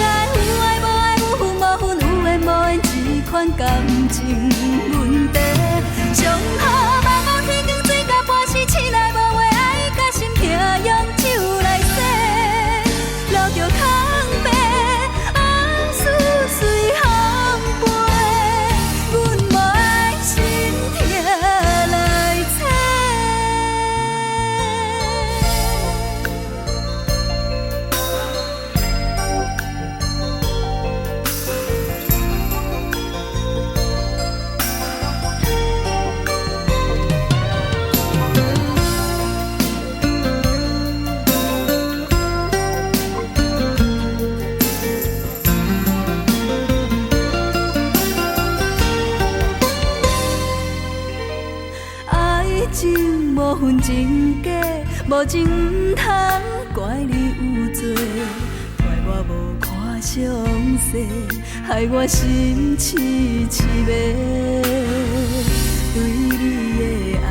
有愛無愛，有分無分，有緣無緣，這款感情問題。上好望到天光水到半死，痴來無話，愛甲心疼用酒來洗，留著空白，往事隨風飛，阮無愛心疼來找。愛情無分真假，無情毋通怪你有罪，怪我無看詳細，害我心痴痴迷。對你的愛，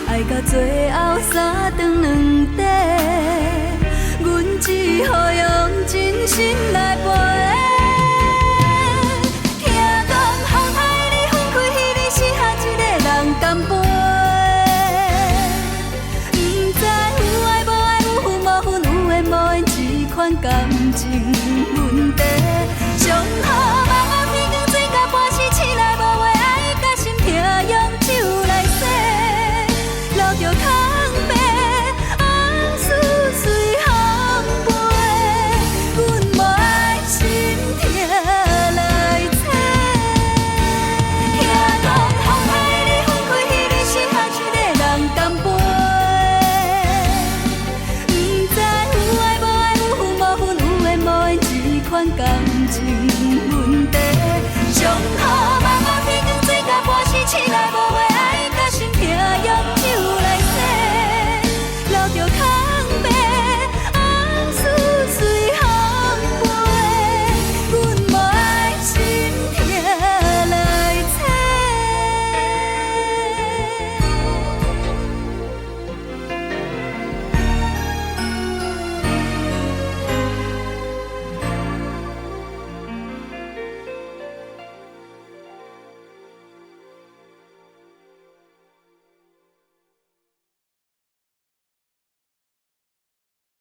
愛到最後三長兩短，阮只好用真心來陪。